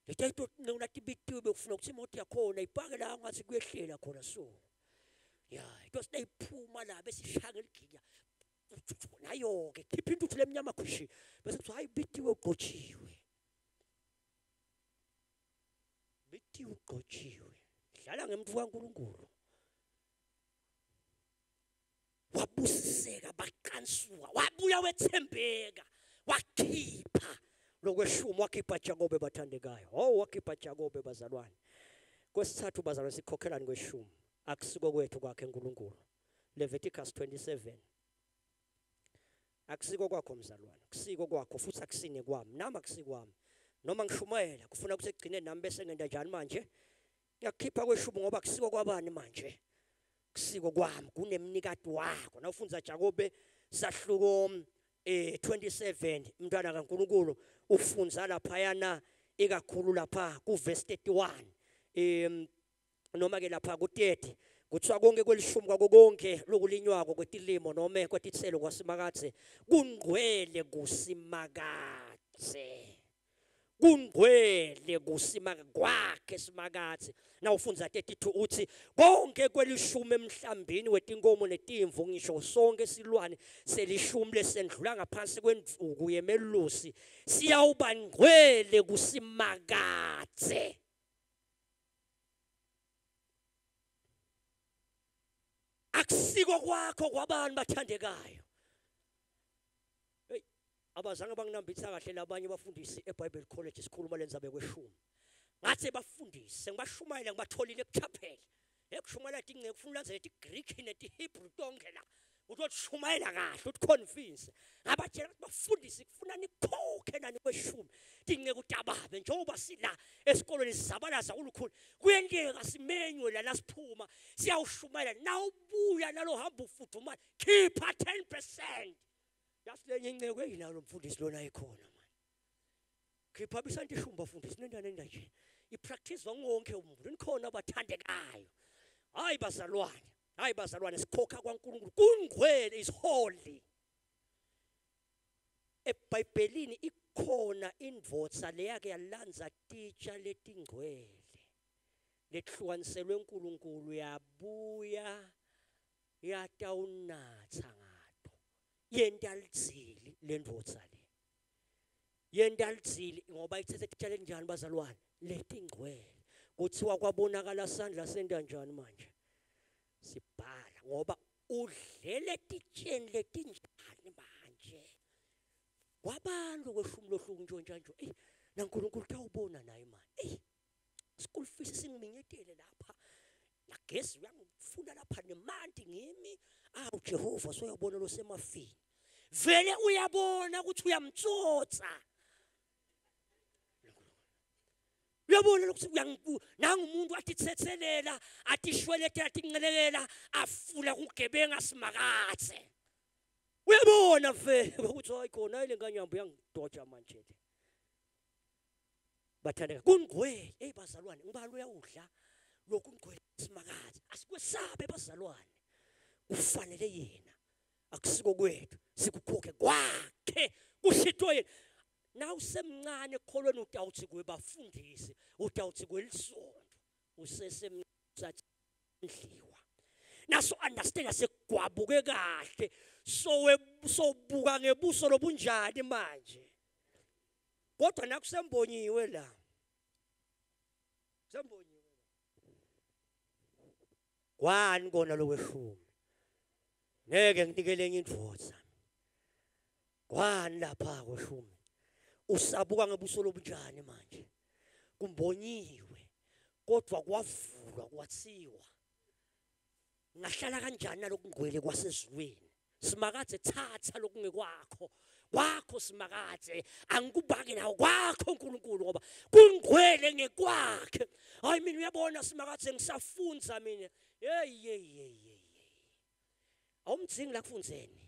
leta nceku lathi ibitiwe, bekufuna ukuthi imoto yakhona ipake la ngathi kuyehlela khona. So ya into sineyiphuma la bese ishaya ngeliginya nayo ke khipha intuthu lemnyama khushi, bese kuthiwa hayi bitiwe ugqotshiwe, bitiwe ugqotshiwe, dlala ngemntu kaNkulunkulu. Wabusiseka baqansuka, wabuya wethembeka, wakhipha lokweshumi, wakhipha Jakobe bathandekayo. Oh, wakhipha Jakobe bazalwane. Kwesithathu bazalwane sikhokhelani kweshumi, akusiko kwethu kwakhe uNkulunkulu. Leviticus 27. Akusiko kwakho mzalwane, akusiko kwakho futhi akusine kwami, nami akusikwami. Noma ngishumayela kufuna ukuthi egcine nami bese ngenda njani manje? Ngiyakhipha kweshumi ngoba akusiko kwabani manje? Kusiko kwami, kunemnikati wakho. Nawufundza Jakobe sahluko 27, umntwana kaNkulunkulu ufundza laphayana ikakhulu lapha ku verse 31 noma ke lapha ku 30, kuthiwa konke kwelishumi kwako konke lokulinywako kwetilimo noma kwetitselo kwasimakadze kungcwele kusimakadze, kungcwele kusimaka kwakhe simakadze. Nawufundza 32 uthi konke kwelishumi emhlambini wetinkomo netimvu, ngisho sonke silwane selishumi lesendlula ngaphansi kwendvuku yemelusi siyawuba ngcwele kusimakadze. Akusiko kwakho kwabantu bathandekayo. Hey, abazange banginambitha kahle labanye bafundisi eBible College sikhuluma lendzaba kweshumi. Ngathi bafundise ngibashumayela ngibatholile ekuchaphela. Ekushumayela tinceku kufuna ulandzele tiGreek netiHebrew tonke la. Uzotshumayela kahle uthi convince. Ngabatshela ukuthi bafundisi kufuna nikhokhe nani kweshumi. Tinceku tababe njengoba sila esikolweni sizabalaza ulukhulu. Kuyenteka simenywe la lasiphuma siyawushumayela nawubuya nalo hamba ufudumala khipha 10%. Yasilenye inceku eyinalo lo mfundisi lona ikhona manje. Khipha bisanti ishumi bafundisi nendana nje. Ipractice wonke umuntu nikhona abathandekayo. Hayi bazalwane, hayi bazalwane, sikhokha kwaNkulunkulu kungcwele, is holy. eBhayibhelini ikhona indvodza leyake yalandza titsha letingcwele lehlukaniselwe uNkulunkulu, yabuya yatawunatsa ngato. Yenta lidzili lendvodza le, yenta lidzili ngoba ithethe titsha letinjani bazalwane? Letingcwele. Kuthiwa kwabonakala sandla senta njani manje? Sibhala ngoba udlele titsheni letinjani manje? Kwabantu kweshumi lohluku ntshontsha nje. Ey, naNkulunkulu utawubona naye manje. Ey, School fees singiminyetele lapha. Nagesi uyangifuna lapha nemanti ngimi. Awu Jehova soyabona losemafini. Vele uyabona ukuthi uyamtsotsa. Uyabona lokuthi nangu umuntu atitsetselela, atishweletela, atincelekela, afuna kugebenga simakathe. Uyabona vele ukuthi hayi khona hayi le nkanyamba uyangidoja manje le. Bathandeka kungcwele, hey bazalwane, ngibala uyawudla lokhu kungcwele simakathe. Asikwesabe bazalwane. Kufanele yena akusiko kwethu sikukhokhe kwakhe kushito yena. Na usemncane ekholweni utawuthi kwebafundisi, utawuthi kwelisonto, usesemncane ndliwa. Naso understand asekugwabuke kahle. So sobuka ngebuso lobunjani manje. Kodwa nakusembonyiwe la. Kusembonyiwe. Kwani kona lokweshumi. Ngeke nginikele enye indvodza. Kwani lapha kweshumi. Usabuka ngebuso lobunjani manje. Kumbonyiwe kodwa kwavulwa kwathiwa ngahlala kanjani nalokungcwele kwasezulwini. Simakathe thatha lokungekwakho kwakho simakathe angikubaki nawo kwakho uNkulunkulu ngoba kungcwele ngekwakhe. Hayi mina uyabona simakathe ngisafunza mina. Hey hey hey hey. Awumdzingi la kufundzeni.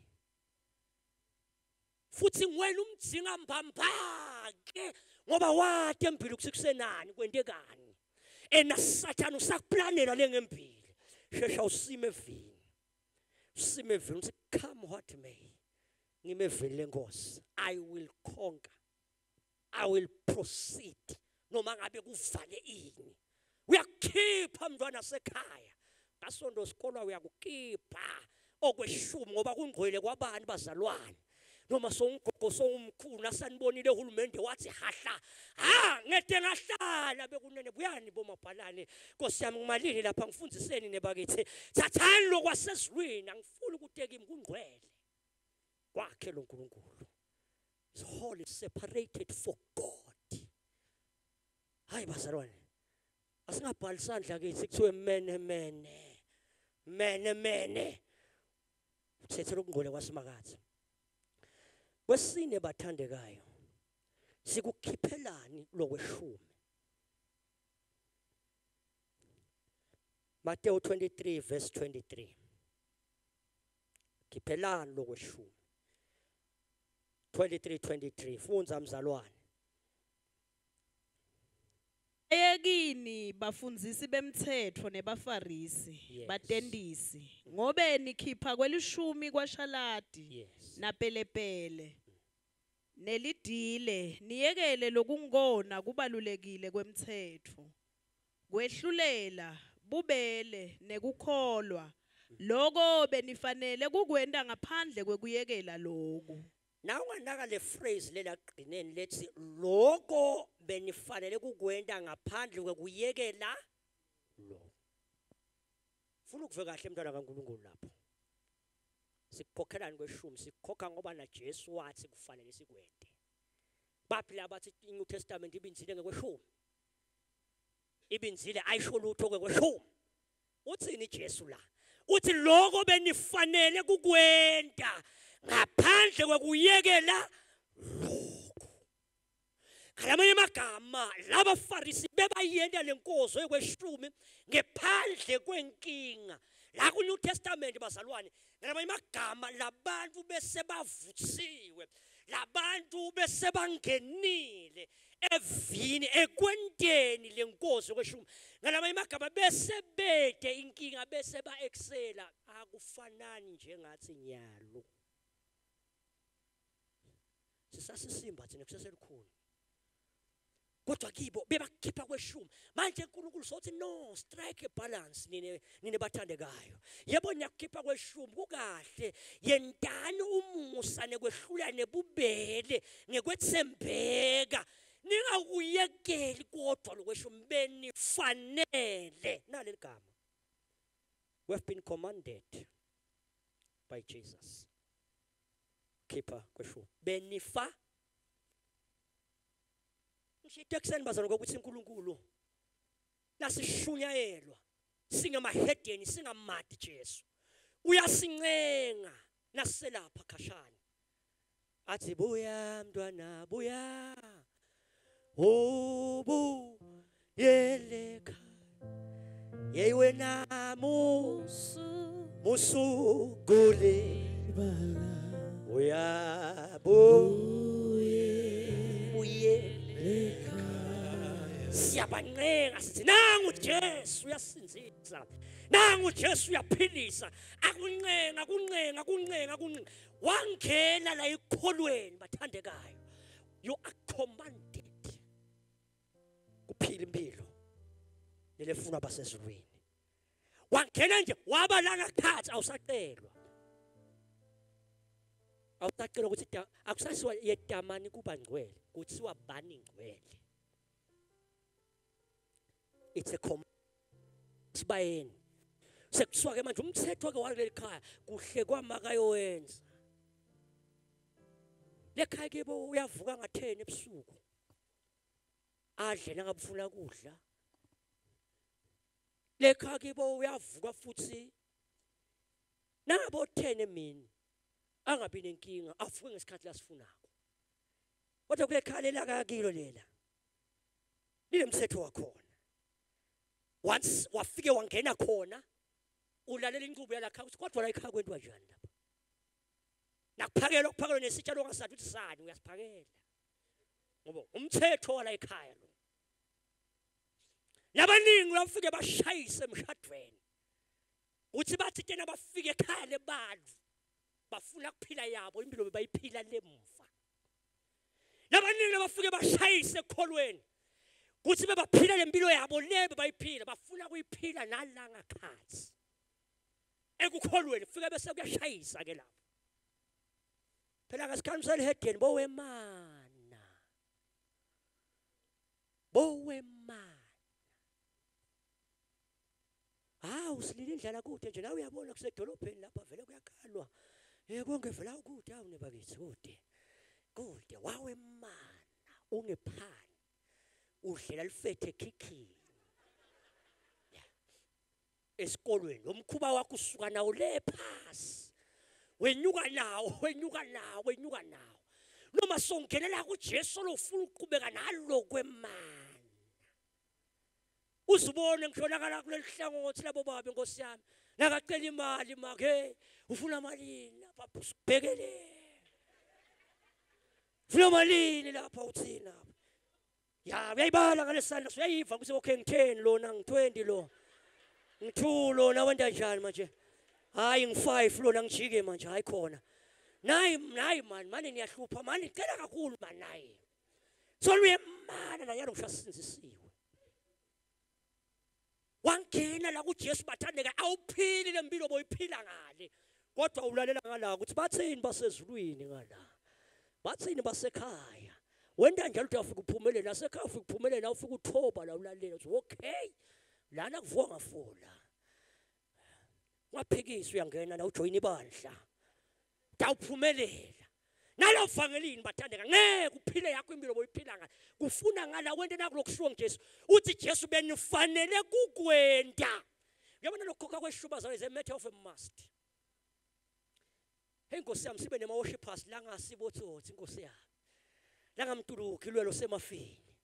Futhi ngwena umdzinga mbambake ngoba wathi empilo kusenani kwentekani. Ena Sathane usakuplanela lengembili. Shesha usime evini. Usime evini uthi come what may. Ngime evini lenkosi. I will conquer. I will proceed. Noma ngabe kuvale ini. Uyakukhipha mntwana sekhaya. Ngasonto sikolo uyakukhipha okweshumi ngoba kungcwele kwabani bazalwane. Noma sowugogo sowumkhulu nasanibonile uhulumende wathi hahla. Ha ngede ngahlala bekunene buyani bomabhalane. Nkosi yami ngimalini lapha ngifundiseni nebakithi. Thathani lokwasezulwini angifuni ukuteka kimi kungcwele. Kwakhe lo nkulunkulu. Is holy separated for God. Hayi bazalwane. Asingabhali isandla kithi kuthiwe mene mene. Mene mene. Uthethela ukungcwele kwasimakathe. Kwesine bathandekayo. Sikukhiphelani lokweshumi. Matthew 23 verse 23. Khiphelani lokweshumi. 23:23 fundza mzalwane. Eyekini bafundzisi bemthetho nebafarisi Yes. batentisi ngobe nikhipha kwelishumi kwashaladi Yes. napelepele nelidile niyekele lokungona kubalulekile kwemthetho kwehlulela bubele nekukholwa lokho benifanele kukwenta ngaphandle kwekuyekela lokhu. Na unganaka le phrase lela gcineni lethi lokho benifanele kukwenta ngaphandle kwekuyekela lo. Funa ukuve kahle mntwana kaNkulunkulu lapho. Sikukhokhelani kweshumi, sikukhokha ngoba na Jesu wathi kufanele sikwente. Baphi labathi iNew Testament ibinzile ngekweshumi? Ibinzile ayisho lutho ngekweshumi. Uthini Jesu la? Uthi lokho benifanele kukwenta ngaphandle kwekuyekela lokho. Ngalamanye amagama labafarisi bebayenta lenkozo yekweshumi ngephandle kwenkinga. La ku New Testament bazalwane, ngalamanye amagama labantu bese bavutsiwe, labantu bese bangenile evini ekwenteni lenkozo yekweshumi. Ngalamanye amagama bese bede inkinga bese ba excela. Akufanani njengathi nyalo. Sisasisimba thina kuseselikhulu. Kodwa kibo bebakhipha kweshumi. Manje uNkulunkulu sothi no, strike a balance nine nine bathandekayo. Yebo niyakukhipha kweshumi kukahle. Yentani umusa nekwehlula nebubele ngekwethembeka. Ningakuyekeli kodwa lokweshumi benifanele. Naleli gama. We have been commanded by Jesus. Khipha kweshumi. Benifa Ngisho ekuseni bazalwane ukuthi uNkulunkulu Nasishunyayelwa singemahedeni singamati Jesu. Uyasincenga naselapha khashana. Athi buya mntwana buya. Ubuyele ekhaya. Yeyi wena musugule uyabuye siyabancenga sithi nangu Jesu uyasinzisa nangu Jesu uyaphilisa akuncenga kuncenga kuncenga kuncenga wangena la ekholweni bathandekayo. You are commanded kuphila impilo lelefunwa basezulwini. Wangena nje waba la ngakhathi awusacelwa. Awusacelwa ukuthi akusasiwa yedamani kuba ngcwele, kuthiwa bani ngcwele. It's a command. Sibayeni. Sekuthiwa ke manje umthetho ke waleli khaya kuhle kwamakayowenza. Lekhaya kibo uyavuka nga10 ebusuku. Adle nangabufuna kudla. Lekhaya kibo uyavuka futhi nangabo 10 emini angabi nenkinga avuke ngesikhathi lasifunako. Kodwa kule khaya lela kakilo lela linemthetho wakhona. Once wafike wangena khona ulalela inqubo yalakha ukuthi kodwa la ekhaya kwentiwa njani lapha. Nakuphakelwa kuphakelwa nesitshalo ongasathi ukuthi sani uyasiphakela. Ngoba umthetho wala ekhaya lo. Labaningi bafike bashayise emshadweni. Uthi bathi tena bafike ekhaya lebantu bafuna kuphila yabo impilo bebayiphila lemva. Labaningi bafike bashayise ekholweni. Kuthi bebaphila lempilo yabo le bebayiphila bafuna kuyiphila nalanga khathi. Ekukholweni kufike bese kuyashayisa ke lapho. Phela ngasikhathi selihedeni bowemana. Bowemana. Hawu silile indlela kude nje la uyabona kusedolobheni lapha vele kuyakhalwa. Konke vele akude awu nebakithi kude. Kude wawemana ungephani. Udlela lifethe ekhikhini. Esikolweni umkhuba wakho usuka nawo le phasi. Wenyuka nawo, wenyuka nawo, wenyuka nawo. Noma songenela kuJesu lofuna ukuqhubeka nalo kwemana. Uzibone ngitholakala kuleli hlangothi labo baba inkosi yami. Nakacela imali make ufuna malini lapha usibhekele. Ufuna malini lapha uthina lapha. Ya uyayibala ngalesandla uyayiva ukuthi okay ngi10 lona ngi20 lo. Ngi2 lona wenda njani manje? Hayi ngi5 lona ngijike manje hayi khona. Nayi nayi man manje niyahlupha manje ngicela kakhulu man nayi. Soluyemana la yalo ngishasinzisiwe. Wangena la kuJesu bathandeka awuphili lempilo boyiphila ngale. Kodwa ulalela ngala ukuthi bathini basezulwini ngala. Bathini basekhaya. Wenta njalo uthi afika uphumelela nasekhaya ufika uphumelela ufika uthoba la ulalela uthi okay lana kuvuka ngafola. Waphikisa uyangena la ujoin ibandla. Dawuphumelela. Nalo vangelini bathandeka ngeke uphile yakho impilo boyiphila ngale. Kufuna ngala wente nakulokushiwo ngeJesu. Uthi Jesu benifanele kukwenta. Uyabona lokukhokha kweshuba zalo is a matter of a must. Hey Nkosi yami sibe nema worshipers la ngasibotsotsi Nkosi yami. La ngamtuluki lwelo semafini.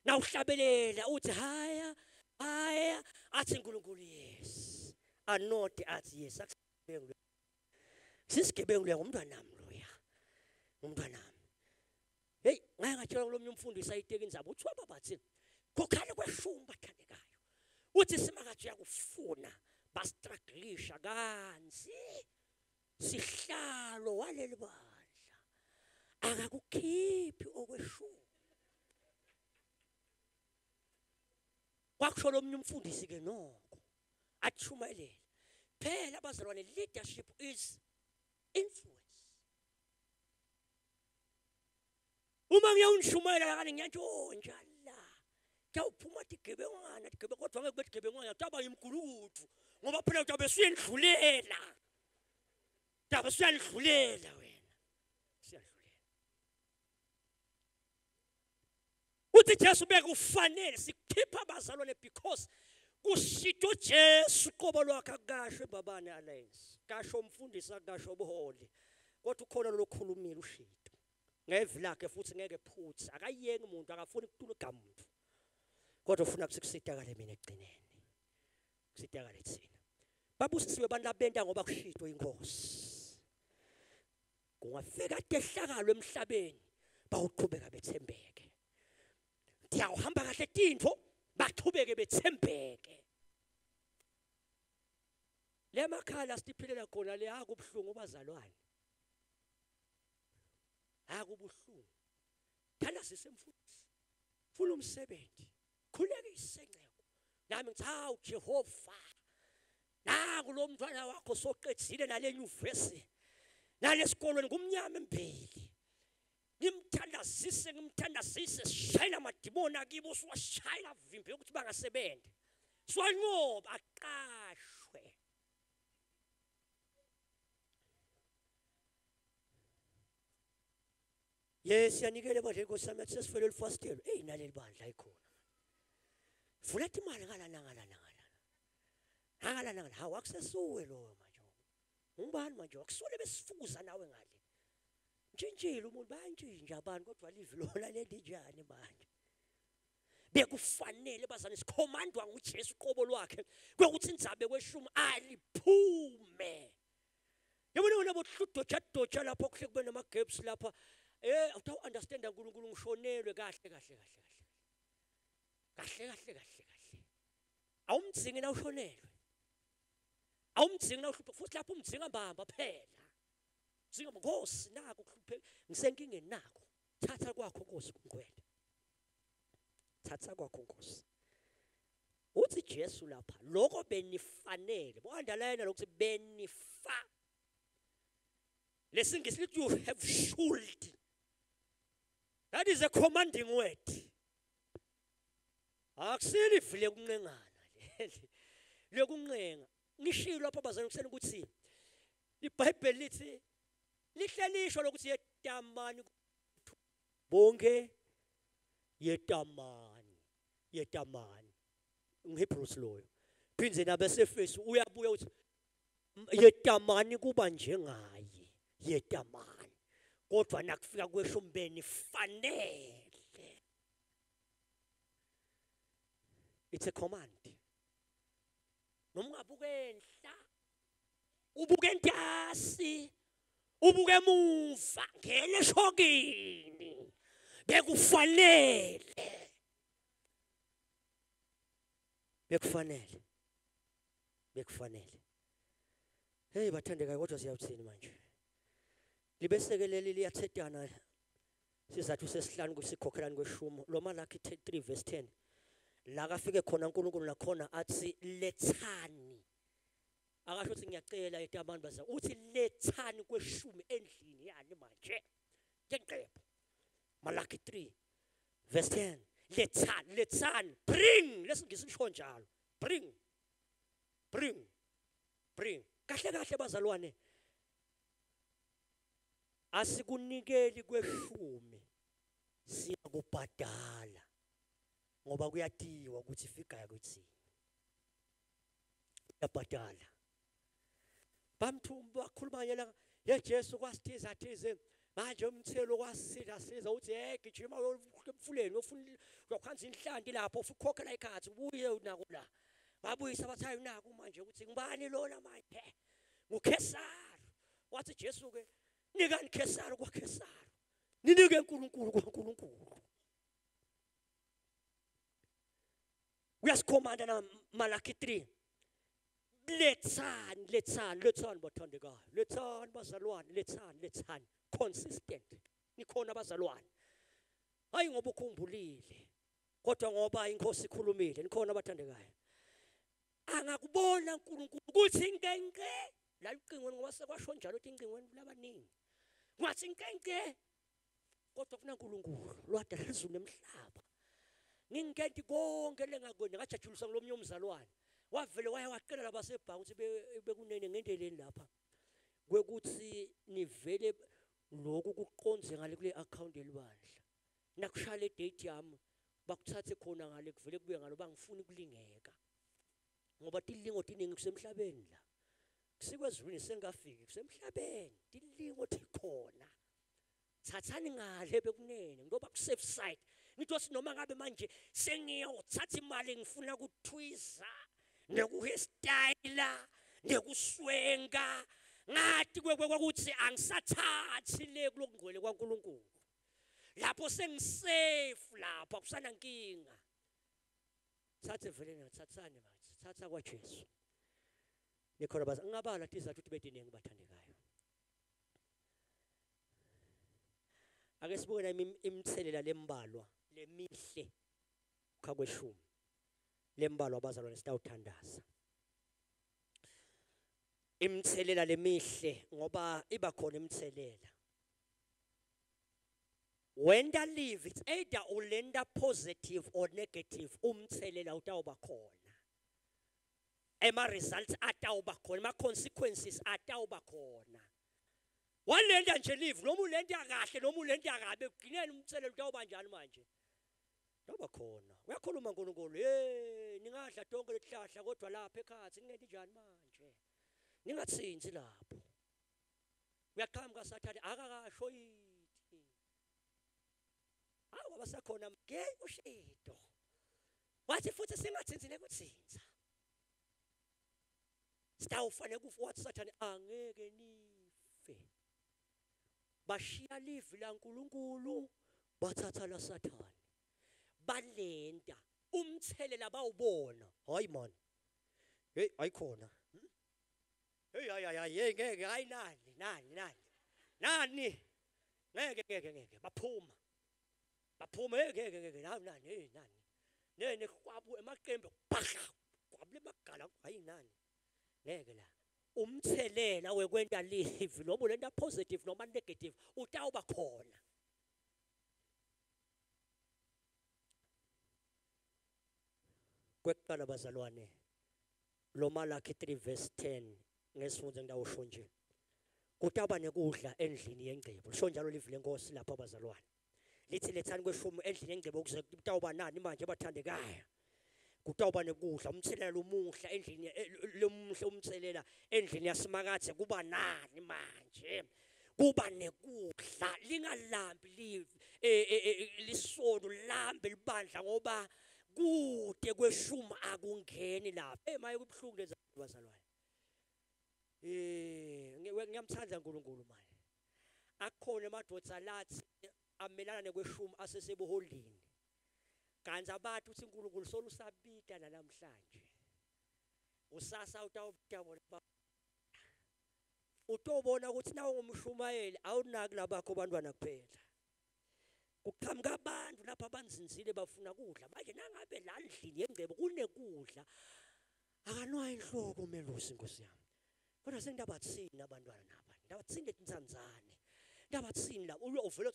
Na uhlabelela uthi haya haya athi uNkulunkulu yes. Anodi athi yes akusigebengu. Sisigebengu lo ngumntwana nami loya. Ngumntwana nami. Hey ngake ngatshela kulomnye umfundisi ayiteka indzaba uthi baba bathi khokhani kweshumba thandekayo. Uthi simakathi uyakufuna bastrugglisha kanzi sihlalo waleli bandla akakukhiphi okweshumi. Kwakusho lomnye umfundisi ke nokho athumelela. Phela abazalwane leadership is influence. Uma ngiyawunishumayela kani ngiyantshontsha la. Kuyawuphuma tigebengwana tigebe kodwa ngeke kube tigebengwana taba imgulukudu ngoba phela utabe suyendlulela. Tabe suyandlulela wena. Siyandlulela. Uthi Jesu bekufanele sikhipha abazalwane because kushito Jesu qobo lwakhe akasho ebabane alliance kasho umfundisi akasho ubuholi kodwa ukhona lokhulumile ushito ngevi lakhe futhi ngeke phuthe akayengi umuntu akafuni kutula igama umuntu kodwa ufuna ukuthi kusitakale mina ekugcineni kusitakale thina babusisiwe abantu abenta ngoba kushito inkosi kungafika tehlakalo emhlabeni bawuqhubeka bethembeke ndiyawuhamba kahle tintfo baqhubeke bethembeke le makhala siphilela khona le akubuhlungu bazalwane akubuhlungu thandazise mfundisi funa umsebenzi khulekise nceko nami ngithi hawu Jehova naku lo mntwana wakho soqedzile nale nyuvesi nalesikolweni kumnyama embili ngimthandazise ngimthandazise sishayela amadimoni akibo siwashayela vimbe ukuthi bangasebenzi siwanqoba aqashwe Yes yanikele bandla inkosi yami yathi sesifele elifasitelo eyi naleli bandla ayikhona vula imali ngalana ngalana ngalana ngalana ngalana hawu akusesuwe loyo manje ungubani manje wakusole besifuza nawe ngale ntshintshile umuntu bayantshintsha abantu kodwa livi lona lendinjani manje bekufanele bazane sikhomandwa nguJesu qobo lwakhe kwekuthi indzabe kweshumi aliphume yabona wena bohludoja doja lapho kuhle kube nama gaps lapha eh awutawu understand uNkulunkulu ngishonelwe kahle kahle kahle kahle kahle kahle kahle kahle awumdzingi na ushonelwe awumdzingi na uhluphe futhi lapho umdzinga mbamba phela mdzinga nkosi naku kuhluphe ngisenkingeni nako thatha kwakho nkosi kungcwele thatha kwakho nkosi uthi Jesu lapha lokho benifanele bo-underline lokuthi benifa lesingisi lithi you have should that is a commanding word akusili ivile kunqengana leli lekunqenga ngishilo lapha bazalwane kuseni ukuthi iBhayibheli lithi lihle lisho lokuthi yetamani bonke yetamani yetamani ngiHebrews loyo phindze nabesefesu uyabuya uthi yetamani kuba njengaye yetamani kodwa nakufika kweshumbeni fanele it's a command noma ungabuka enhla ubuke entasi ubuke emuva ngene eshokini bekufanele bekufanele bekufanele hey bathandekayo kodwa siyawuthini manje libeseke leli liyathetana sizathu sesihlanu kusikhokhelani kweshumo lo Malaki 3 verse 10 la kafike khona uNkulunkulu nakhona athi lethani akasho ukuthi ngiyacela ethi abantu baza uthi lethani kweshumi endlini yani manje ngeqephu Malaki 3 verse 10 lethani lethani bring lesingisi lisho njalo bring bring bring kahle kahle bazalwane asikunikeli kweshumi siyakubhadala ngoba kuyatiwa ukuthi ifika kuthini uyabhadala bamthumba bakhuluma yena ye Jesu kwasithiza thize manje umthelo kwasitha siza uthi hey gijima emfuleni ufuna uyokhanza inhlanti lapho ufukhokhela ikhathi ubuye unako la babuyisa bathi hayi unaku manje ukuthi ngibani lona manje nguKhesari wathi Jesu ke nikani Khesari kwaKhesari ninike uNkulunkulu kwaNkulunkulu uyasikhomanda na Malaki 3 lethani lethani lethani bathandekayo lethani bazalwane lethani lethani consistent nikhona abazalwane hayi ngoba ukhumbulile kodwa ngoba inkosi ikhulumile nikhona abathandekayo angakubona uNkulunkulu ukuthi nkenke la ucingweni ngoba sekwasho njalo ukuthi incingweni labaningi ngathi nkenke kodwa kunaNkulunkulu lwadala izulu nemhlaba ngingikenti konke lengakwenza ngajajuliswa ngilomnye umzalwane wavele waya waqela labasebhangi ukuthi bekunene ngendeleni lapha kwekuthi nivele lokhu kuqonze ngale kule account yelibandla nakushaya le date yami Bakuthathe khona ngale kuvele kubuye ngalo bangifuni kulingeka. Ngoba tilingo tiningi kusemhlabeni la. Kusikwezulwini sengafiki kusemhlabeni tilingo tikhona. Thathani ngale bekunene ngoba ku safe side. Ngithi noma ngabe manje sengiyothatha imali ngifuna kuthwiza nekuhairstyla nekuswenga ngathi kwekuthi angisathathi le kulokungcwele kwaNkuluNkulu. Lapho sengisafe lapho akusana nkinga. Thathe vele nathathani manje thatha kwaJesu. Nikhona baza ngingabala tizathu ukuthi bediningi bathandekayo. Ake sibuke la imithelela lembalwa lemihle khakweshumi lembalwa abazalwane sitawuthandaza. Imithelela lemihle ngoba iba khona imithelela. Wenda live it's either ulenda positive or negative umthelela utawuba khona. Ema results atawuba khona, ema consequences atawuba khona. Walenda nje live noma ulenda kahle noma ulenda kabi ekugcineni umthelela utawuba njani manje? Utawuba khona. Uyakhuluma uNkulunkulu, hey ningadla tonke letihlahla kodwa lapha ekhathi ningenti njani manje? Ningathinti lapho. Uyaqhamuka Sathane akakasho yithi. Hawu abasakhona ke ushido. Wathi futhi singathinti nekuthinta. Sitawufanele kufa wathi Sathane angeke nife. Bashiya livi laNkuluNkulu bathatha la Sathane. Balenta umthelela bawubona. Hayi man. Hey ayikhona. Hey hayi hayi hey ngeke hayi nani nani nani. Nani. Ngeke ngeke ngeke baphuma. Baphuma hey ngeke ngeke nani nani hey nani. Nene kwabu emaqembu phahla kwabule magala hayi nani. Ngeke la. Umthelela wekwenta live noma lenta positive noma negative utawuba khona. Kwekuqala bazalwane lo Malaki 3 verse 10 ngesifundzo ngidawusho nje. Kutaba nekudla endlini yengcebo. Lisho njalo livi lenkosi lapha bazalwane. Lithi lethani kweshumi endlini yengcebo ukuze kutawuba nani manje bathandekayo. Kutawuba nekudla umthelela lomuhla endlini lomuhle umthelela endlini yaSimakadze kuba nani manje? Kuba nekudla lingalambi live lisolo lambe libandla ngoba kude kweshumi akungeni lapha. Hey maye kubuhlungu lezi bazalwane. Ngiyamthanda uNkulunkulu manje. Akukhona emadoda lathi amelana nekweshumi asesebuholini. Kanti abathi uthi uNkulunkulu solusabita namhlanje. Usasa utawubona utobona ukuthi nawe ungumshumayeli awunaki labakho abantwana kuphela. Kuqhamuka abantu lapha abanzinzile bafuna kudla. Manje nangabe la ndlini yengcebo kunekudla akanwayo inhloko umelusi Nkosi yami. Kodwa sengidabathini abantwana naba. Ndabathini letinsanzane. Ndabathini la uvela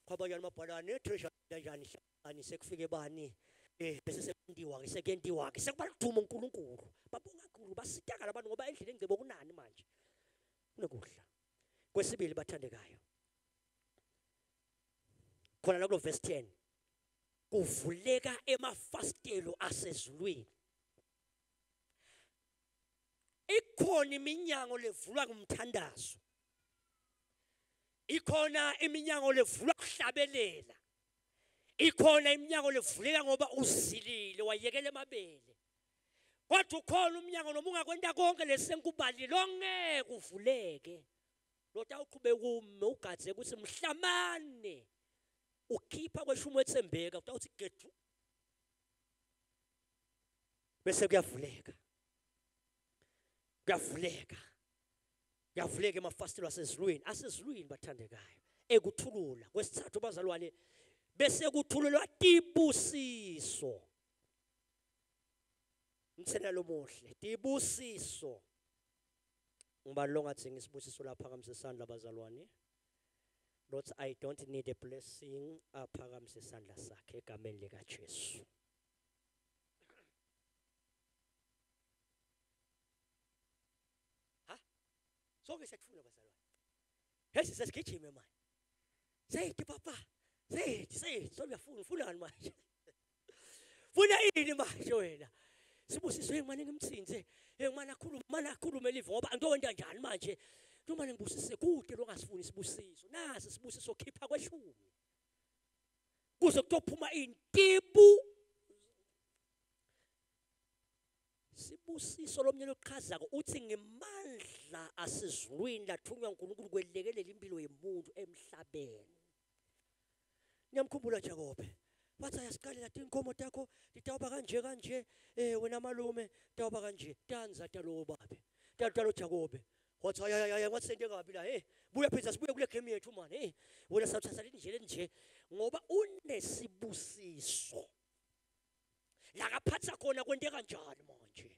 kwabayani mabhalane treasure kanjani hlani sekufike bani bese sekwendiwa ke sekwendiwa ke sekuba ludumo uNkulunkulu. Babonga kakhulu basitakala abantu ngoba endlini engcebo kunani manje? Kunekudla. Kwesibili bathandekayo. Khona la kulo verse 10 kuvuleka emafasitelo asezulwini. Ikhona iminyango levulwa ngumthandazo. Ikhona iminyango levulwa kuhlabelela. Ikhona iminyango levuleka ngoba uzilile wayekela emabele. Kodwa ukhona umnyango noma ungakwenta konke lesenkubalile ongeke uvuleke. Lota uqhubeka ume ugadze ukuthi mhlamane ukhipha kweshumi wethembeka utawuthi gethu bese kuyavuleka. Kuyavuleka. Kuyavuleka emafasitelo asezulwini, asezulwini bathandekayo. Ekuthulula kwesithathu bazalwane bese kuthululwa tibusiso. Umthelela lomuhle, tibusiso. Ngibani lo ngathi ngisibusiso lapha kamsesandla bazalwane. Lord, I don't need a blessing. Aphakamise isandla sakhe egameni lika Jesu. Ha? Sonke siyakufuna bazalwane. Hesi sesigijime manje. Seyithi papa, Sithi sithi soluyafuna ufunani manje? Funa ini manje wena? Sibusiso ngimane ngimthinze, ngimane akhulume, mane akhulume live ngoba ngizokwenza njani manje? Noma ngibusise kude longasifuni isibusiso. Nasi isibusiso khipha kweshumi. Kuze kutophuma intibu. Sibusiso lomnye lochazako uthi ngemandla asezulwini lathunywa uNkulunkulu kwelekelela impilo yomuntu emhlabeni. Niyamkhumbula Jakobe. Wathi ayasiqalela tinkomo takho titawuba kanje kanje wena malume tawuba kanje tanza talo babe. Talo Jakobe. Wathi ay ay ay ngathi sente kabi la buya phela sibuye kule game yethu man wena sawuthatha nje nje ngoba unesibusiso. La kaphatha khona kwente kanjani manje?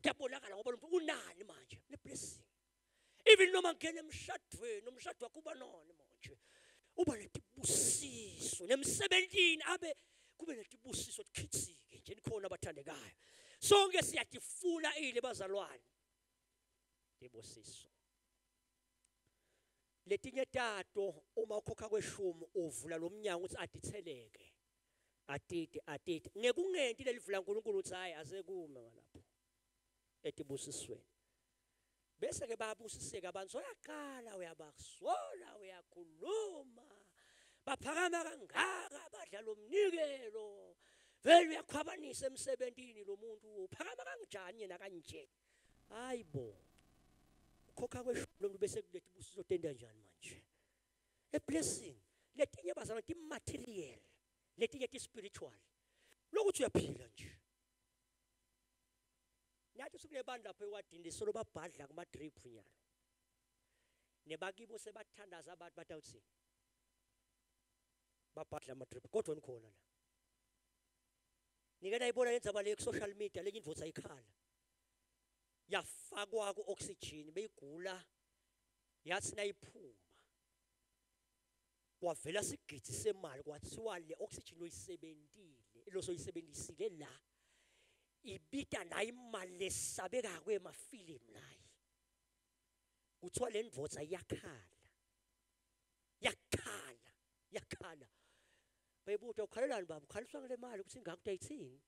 Kuyabonakala ngoba lo muntu unani manje? Ne blessing. Even noma ngene emshadweni, umshado wakho uba nani manje? Uba netibusiso nemsebentini abe kube netibusiso tikhitsike nje nikhona abathandekayo. Sonke siyatifuna ile bazalwane. Tibusiso. Letinye tato uma ukhokha kweshumi uvula lo mnyango uthi atitheleke. Atiti atiti ngekungenti lelivula uNkulunkulu uthi hayi asekume ngalapho etibusisweni. Bese ke bayabusiseka abantu soyaqala uyabasola uyakhuluma baphakama kangaka badla lo mnikelo vele uyakhwabanisa emsebentini lo muntu uphakama kanjani yena kanje. Hayibo ukhokha kweshumi lo muntu bese kuletha ibusiso tenda njani manje? A blessing letinye bazalwane ti material letinye ti spiritual lokuthi uyaphila nje. Nathi sikunebantu lapho ewadini lesolo babhadla kuma drip nyalo. Nebakibo sebathandaza abantu batawuthi babhadla ama drip kodwa nikhona la. Nike nayibona yenza le ku social media lenye indvodza ayikhala. Yafakwa ku oxygen beyigula yathi nayiphuma. Kwavela sigidi semali kwathiwa le oxygen oyisebentile losoyisebenzisile la ibita la imali lesabeka kwemafilimu nayi. Kuthiwa le ndvodza iyakhala. Yakhala, yakhala. Bayibuta ukhalelani baba? Ukhaliswa ngale mali ukuthi ingaka utayithini?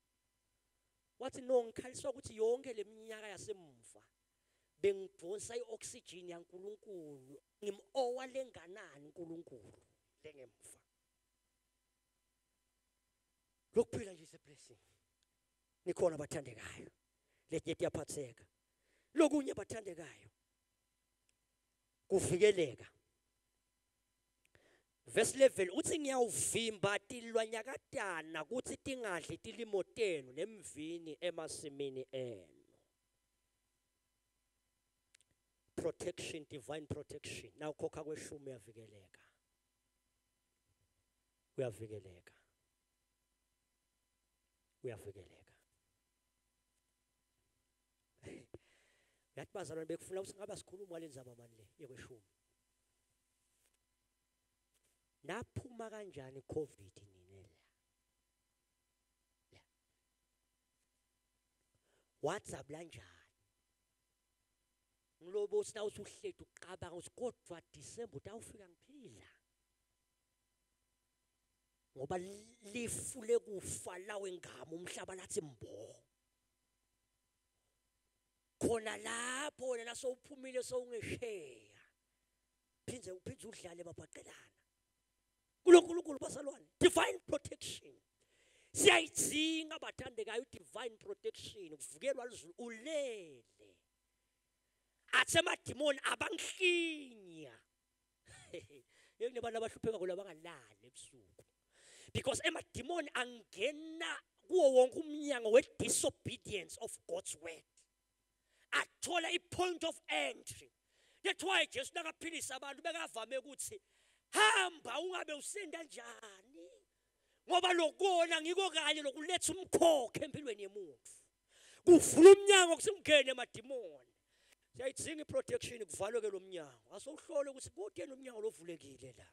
Wathi no ngikhaliswa ukuthi yonke leminyaka yasemva bengidonsa ioxygen yaNkulunkulu ngimowa lenganani uNkulunkulu lengemva. Lokuphila nje is a blessing. Nikhona bathandekayo. Letinye tiyaphatheka. Lokunye bathandekayo kuvikeleka. Verse 11 uthi ngiyawuvimba tilwanyakatana kuthi tingadli tilimo tenu nemvini emasimini enu. Protection, divine protection. Na ukhokha kweshumi uyavikeleka. Uyavikeleka. Uyavikeleka. Yathi bazalwane bekufuna ukuthi ngabe sikhuluma lenzaba mani le yekweshumi. Naphuma kanjani COVID nine la? La. WhatsApp lanjani? Ngilobo uthi nawuthi uhleti uqabanga uthi kodwa December utawufika ngiphila. Ngoba lifu lekufa lawe ngama umhlaba lathi mbo. Khona lapho wena nasowuphumile sowungesheya. Phindze uphindze udlale babhaqelana. KuloNkulunkulu bazalwane, divine protection. Siyayidzinga bathandekayo divine protection, kuvukelwa lizulu ulele. Athi amadimoni abangihlinya. Yekunebantu abahlupheka kula bangalali ebusuku. Because emadimoni angena kuwo wonke umnyango we disobedience of God's word. Athola i point of entry. That's why Jesu nakaphilisa abantu bekavame ukuthi hamba ungabe usenda njani. Ngoba lokona ngiko kanye lokuletha umkhokho empilweni yemuntu. Kuvula umnyango kusingene emadimoni. Siyayidzinga iprotection kuvalwe ke lo mnyango. Asowuhlole ukuthi kude nomnyango lovulekile la.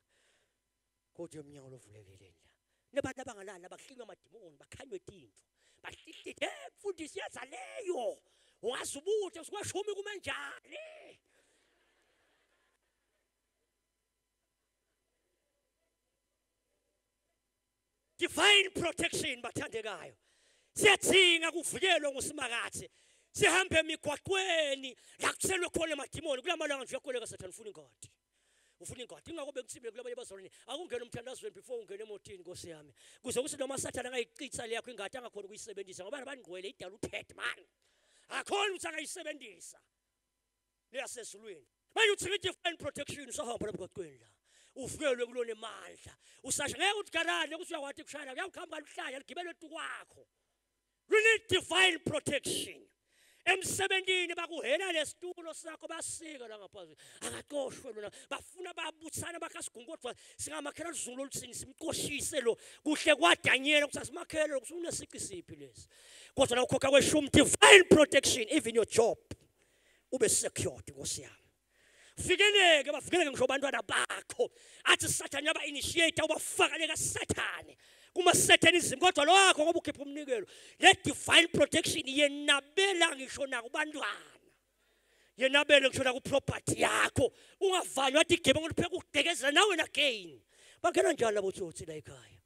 Kude umnyango lovulekile la. Nabantu abangalali abahlinywa amadimoni bakhanywe tintfo. Bahlihlithe mfundisi yenza leyo. Ungazubuthi sikweshumi kume njani? Divine protection bathandekayo. Siyadzinga kuvikelwa nguSimakathe. Sihambe emigwaqweni la kuthelwe khona emadimoni kulamalanga nje uyakoleka Sathane ufuna ingadi. Ufuna ingadi ingakho bengithibile kulabanye bazalwane akungena umthandazweni before ungene emotini Nkosi yami. Kuze kuthi noma Sathane angayichitha le yakho ingadi angakhona ukuyisebenzisa ngoba nabangcwele idala uthet man. Akhona ukuthi angayisebenzisa. Leyasezulwini. Manje uthi divine protection usahamba lapha emgwaqweni la. Uvikelwe kulona emandla. Usasha ngeke uthi garane ukuthi uyakwati kushaya kuyawukhamba luhlanya ligibele etukwakho. We need divine protection. Emsebentini bakuhela lesitulo sakho basika la ngaphansi. Akaxoshwe lona. Bafuna babuthana bakhasigungu kodwa singamakhela luzungu oluthini simqoshise lo. Kuhle kwaDaniel ukuthi asimakhele ukuthi unesici siphi lesi. Kodwa la ukhokha kweshumi divine protection even your job ube secured Nkosi yami. Vikeleke bavikeleke ngisho abantwana bakho. Athi Sathane yaba initiator ubafaka leka Sathane. Kuma Satanism kodwa lwakho ngoba ukhipha umnikelo. Le divine protection yenabela ngisho nakubantwana. Yenabele ngisho naku property yakho. Ungavanywa athi igebengu lipheka ukudekezela nawe na gain. Bangena njani labo tsotsi la ekhaya?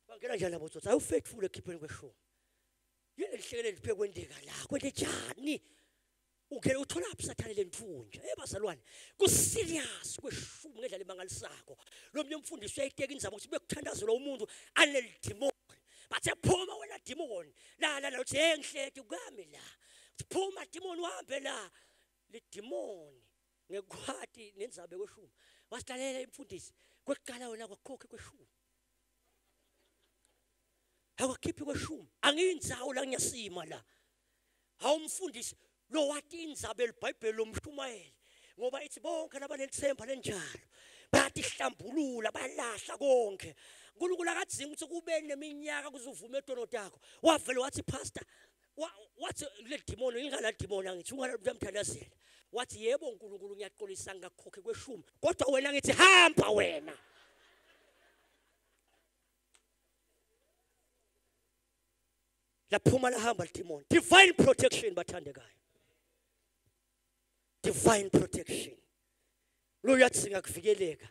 Bangena njani labo tsotsi? Awu faithful ekhipheni kweshumi. Yini lihlekele lipheke kwendeka la? Kwente njani? Ungene uthola phi Sathane lenthunja? Bazalwane, ku serious kweshumi ngendlela emangalisako. Lo mnye umfundisi uyayiteka indzaba ukuthi bekuthandazelwa umuntu anelidimoni. Bathe phuma wena demon. La la la uthi hey ngihleti kwami la. Phuma demon uhambe la. Le demon ngekwati nendzaba kweshumi. Wasilalela imfundisi kwekuqala wena kwakhokhe kweshumi. Awakhiphi kweshumi. Angiyindzawo la ngiyasima la. Awumfundisi lo wathi indzaba eliBhayibheli lomshumayeli ngoba ithi bonke labanelithemba lenjalo bayatihlambulula balahla konke. uNkulunkulu akadzingi ukuthi kube neminyaka kuze uvume etono takho. Wavele wathi pastor wathi le demon ingala demon angithi ungamthandazela. Wathi yebo uNkulunkulu ngiyaxolisa ngakhokhe kweshumi kodwa wena ngithi hamba wena. Laphuma lahamba lidemon. Divine protection bathandekayo. Divine protection. Lo uyadzinga kuvikeleka.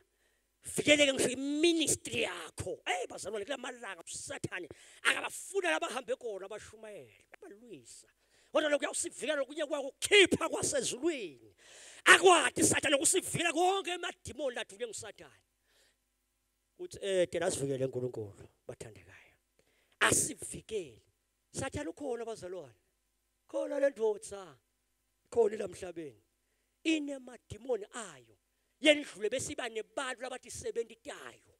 Vikeleke ngisho iministry yakho. Hey bazalwane kulamalanga uSathane akabafuna labahambe khona abashumayela, abalwisa. Kodwa lokho kuyawusivikela lokunye kwako kukhipha kwasezulwini. Akwati Sathane ukusivikela konke emadimoni ladule nguSathane. Kuthi tena asivikele uNkulunkulu bathandekayo. Asivikele. Sathane ukhona bazalwane. Khona le ndvodza khona lamhlabeni. Inemadimoni ayo. Yendlule besiba nebantu labathi 70 tayo.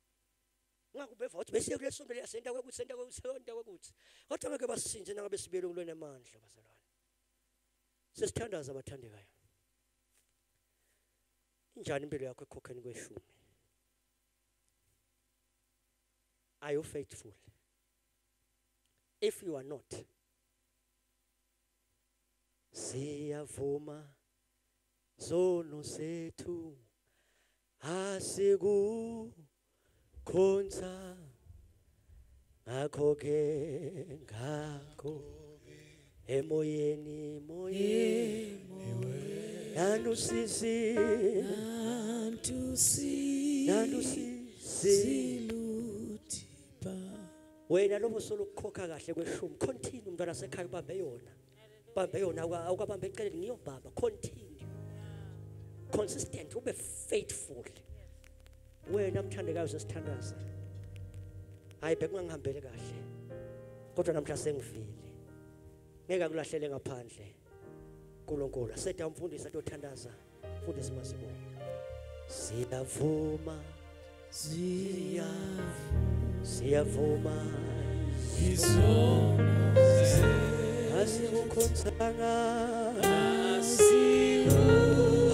Ngakubeva ukuthi bese kulesonto liyasenta kwekuthi senta kwekuthi senta kwekuthi. Kodwa ngeke basisinje nangabe sibiyele kulona amandla bazalwane. Sesithandaza abathandekayo. Injani impilo yakho ekhokheni kweshumi? Are you faithful? If you are not, siyavuma zono sethu asikukhonza ngakho ke ngakho emoyeni moyeni nanusisi nanusisi wena lobo solokukhokha kahle kweshumi continue umntwana sekhaya ubambe yona bambe yona awukabambe eceleni ngiyobamba continue consistent ube faithful. Wena mthandekayo sesithandaza hayi bekungangihambele kahle kodwa namhla sengivile ngeke akulahlele ngaphandle uNkulunkulu asetha umfundisi atothandaza mfundisi masibonge. Siyavuma siyavuma izono asikukhonzanga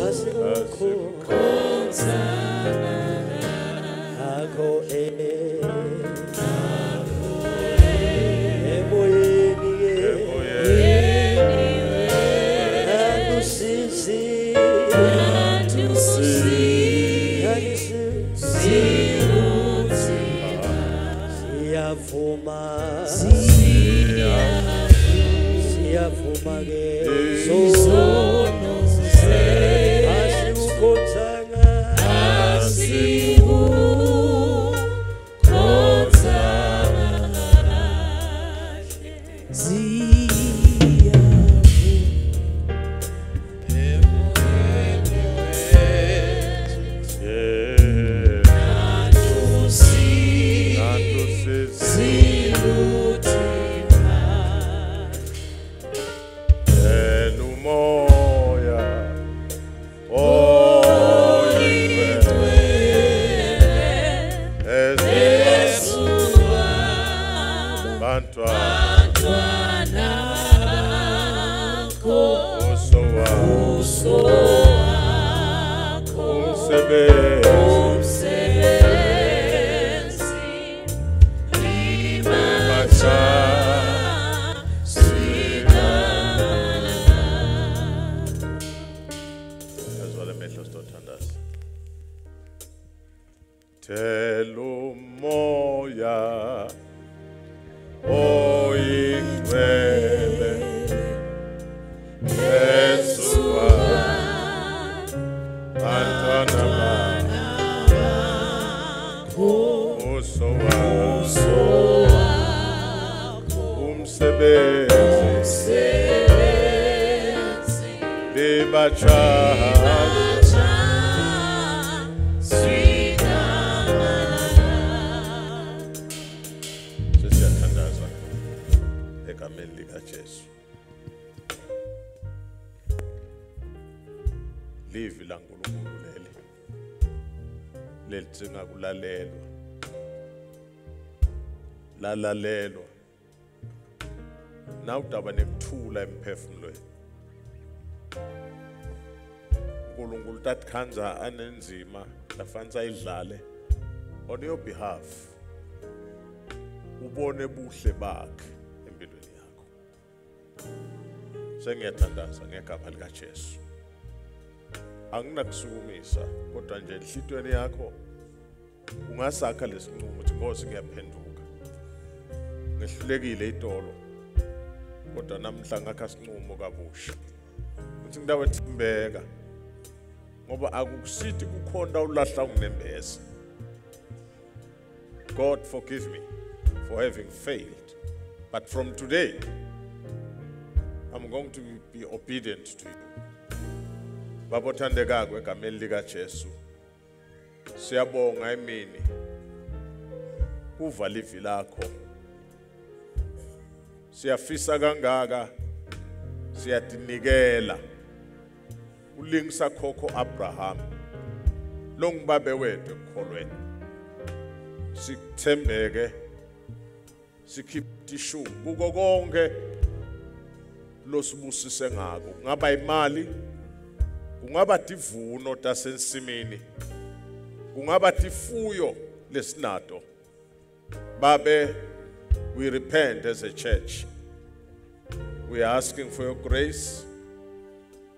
asikukhonzanga akho emoyeni anusizi siyavuma siyavuma ke izono asikukhonzanga Buso wakho Umsebenzi umsebenzi Bacha Azwale amehlo sitothandaza. Thela umoya oyingcwele Yesu bantwana bakho uso wakho umsebenzi libatsha Sesiyathandaza egameni likaJesu. Livi laNkulunkulu leli lelidzinga kulalelwa. Lalalelwa. Nawudaba nekuthula emphefumulweni. uNkulunkulu tatikhandza anenzima lafanele ayidlale on your behalf. Ubone buhle bakhe empilweni yakho. Sengiyathandaza ngegama likaJesu. Anginakusukumisa kodwa nje enhlitweni yakho ungasakha lesinqumo ukuthi Nkosi ngiyaphenduka. Ngehlulekile itolo kodwa namhla ngakha sinqumo kabusha. Uthi ngidawethembeka ngoba akukusithi kukhona ulahla unginembeza. God forgive me for having failed. But from today, I'm going to be obedient to you. Baba othandekako egameni likaJesu. Siyabonga emini. Kuva livi lakho. Siyafisa kangaka. Siyatinikela. Ulingisa khokho Abraham. Longibabe wethu ekukholweni. Sikuthembeke. Sikhiphe ishumi kuko konke losibusise ngako. Kungaba imali, kungaba tivuno tasensimini, kungaba tifuyo lesinato. Babe, we repent as a church. We are asking for your grace,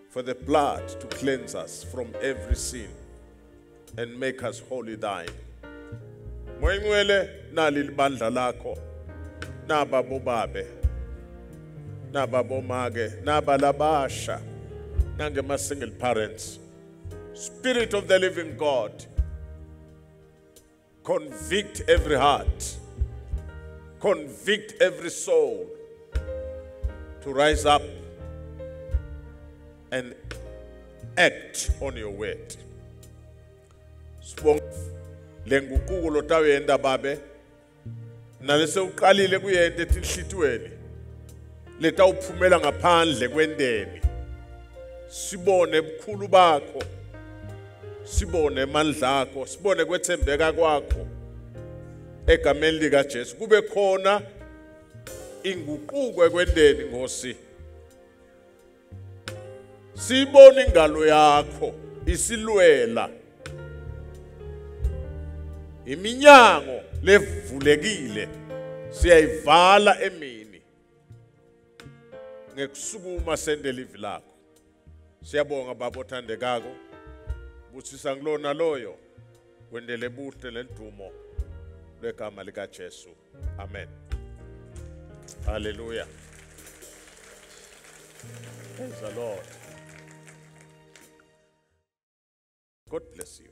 for the blood to cleanse us from every sin and make us holy thine. Moya Ngcwele, nali libandla lakho, naba bobabe, naba bomake, naba labasha, nangema single parents. Spirit of the living God, convict every heart, convict every soul to rise up and act on your word. Sibonga lenguquko lotawuyenta babe nalese uqalile kuyenta etinhlitiyweni letawuphumela ngaphandle kwendeni. Sibone bukhulu bakho, sibone amandla akho, sibone kwethembeka kwakho egameni likaJesu. Kube khona inguquko ekwendeni Nkosi. Sibone ingalo yakho isilwela iminyango levulekile, siyayivala emini ngekusukuma sende livi lakho. Siyabonga baba othandekako, busisa ngilona loyo wendele buhle lelidumo lwegama likaJesu. Amen. Hallelujah. Praise the Lord. God bless you.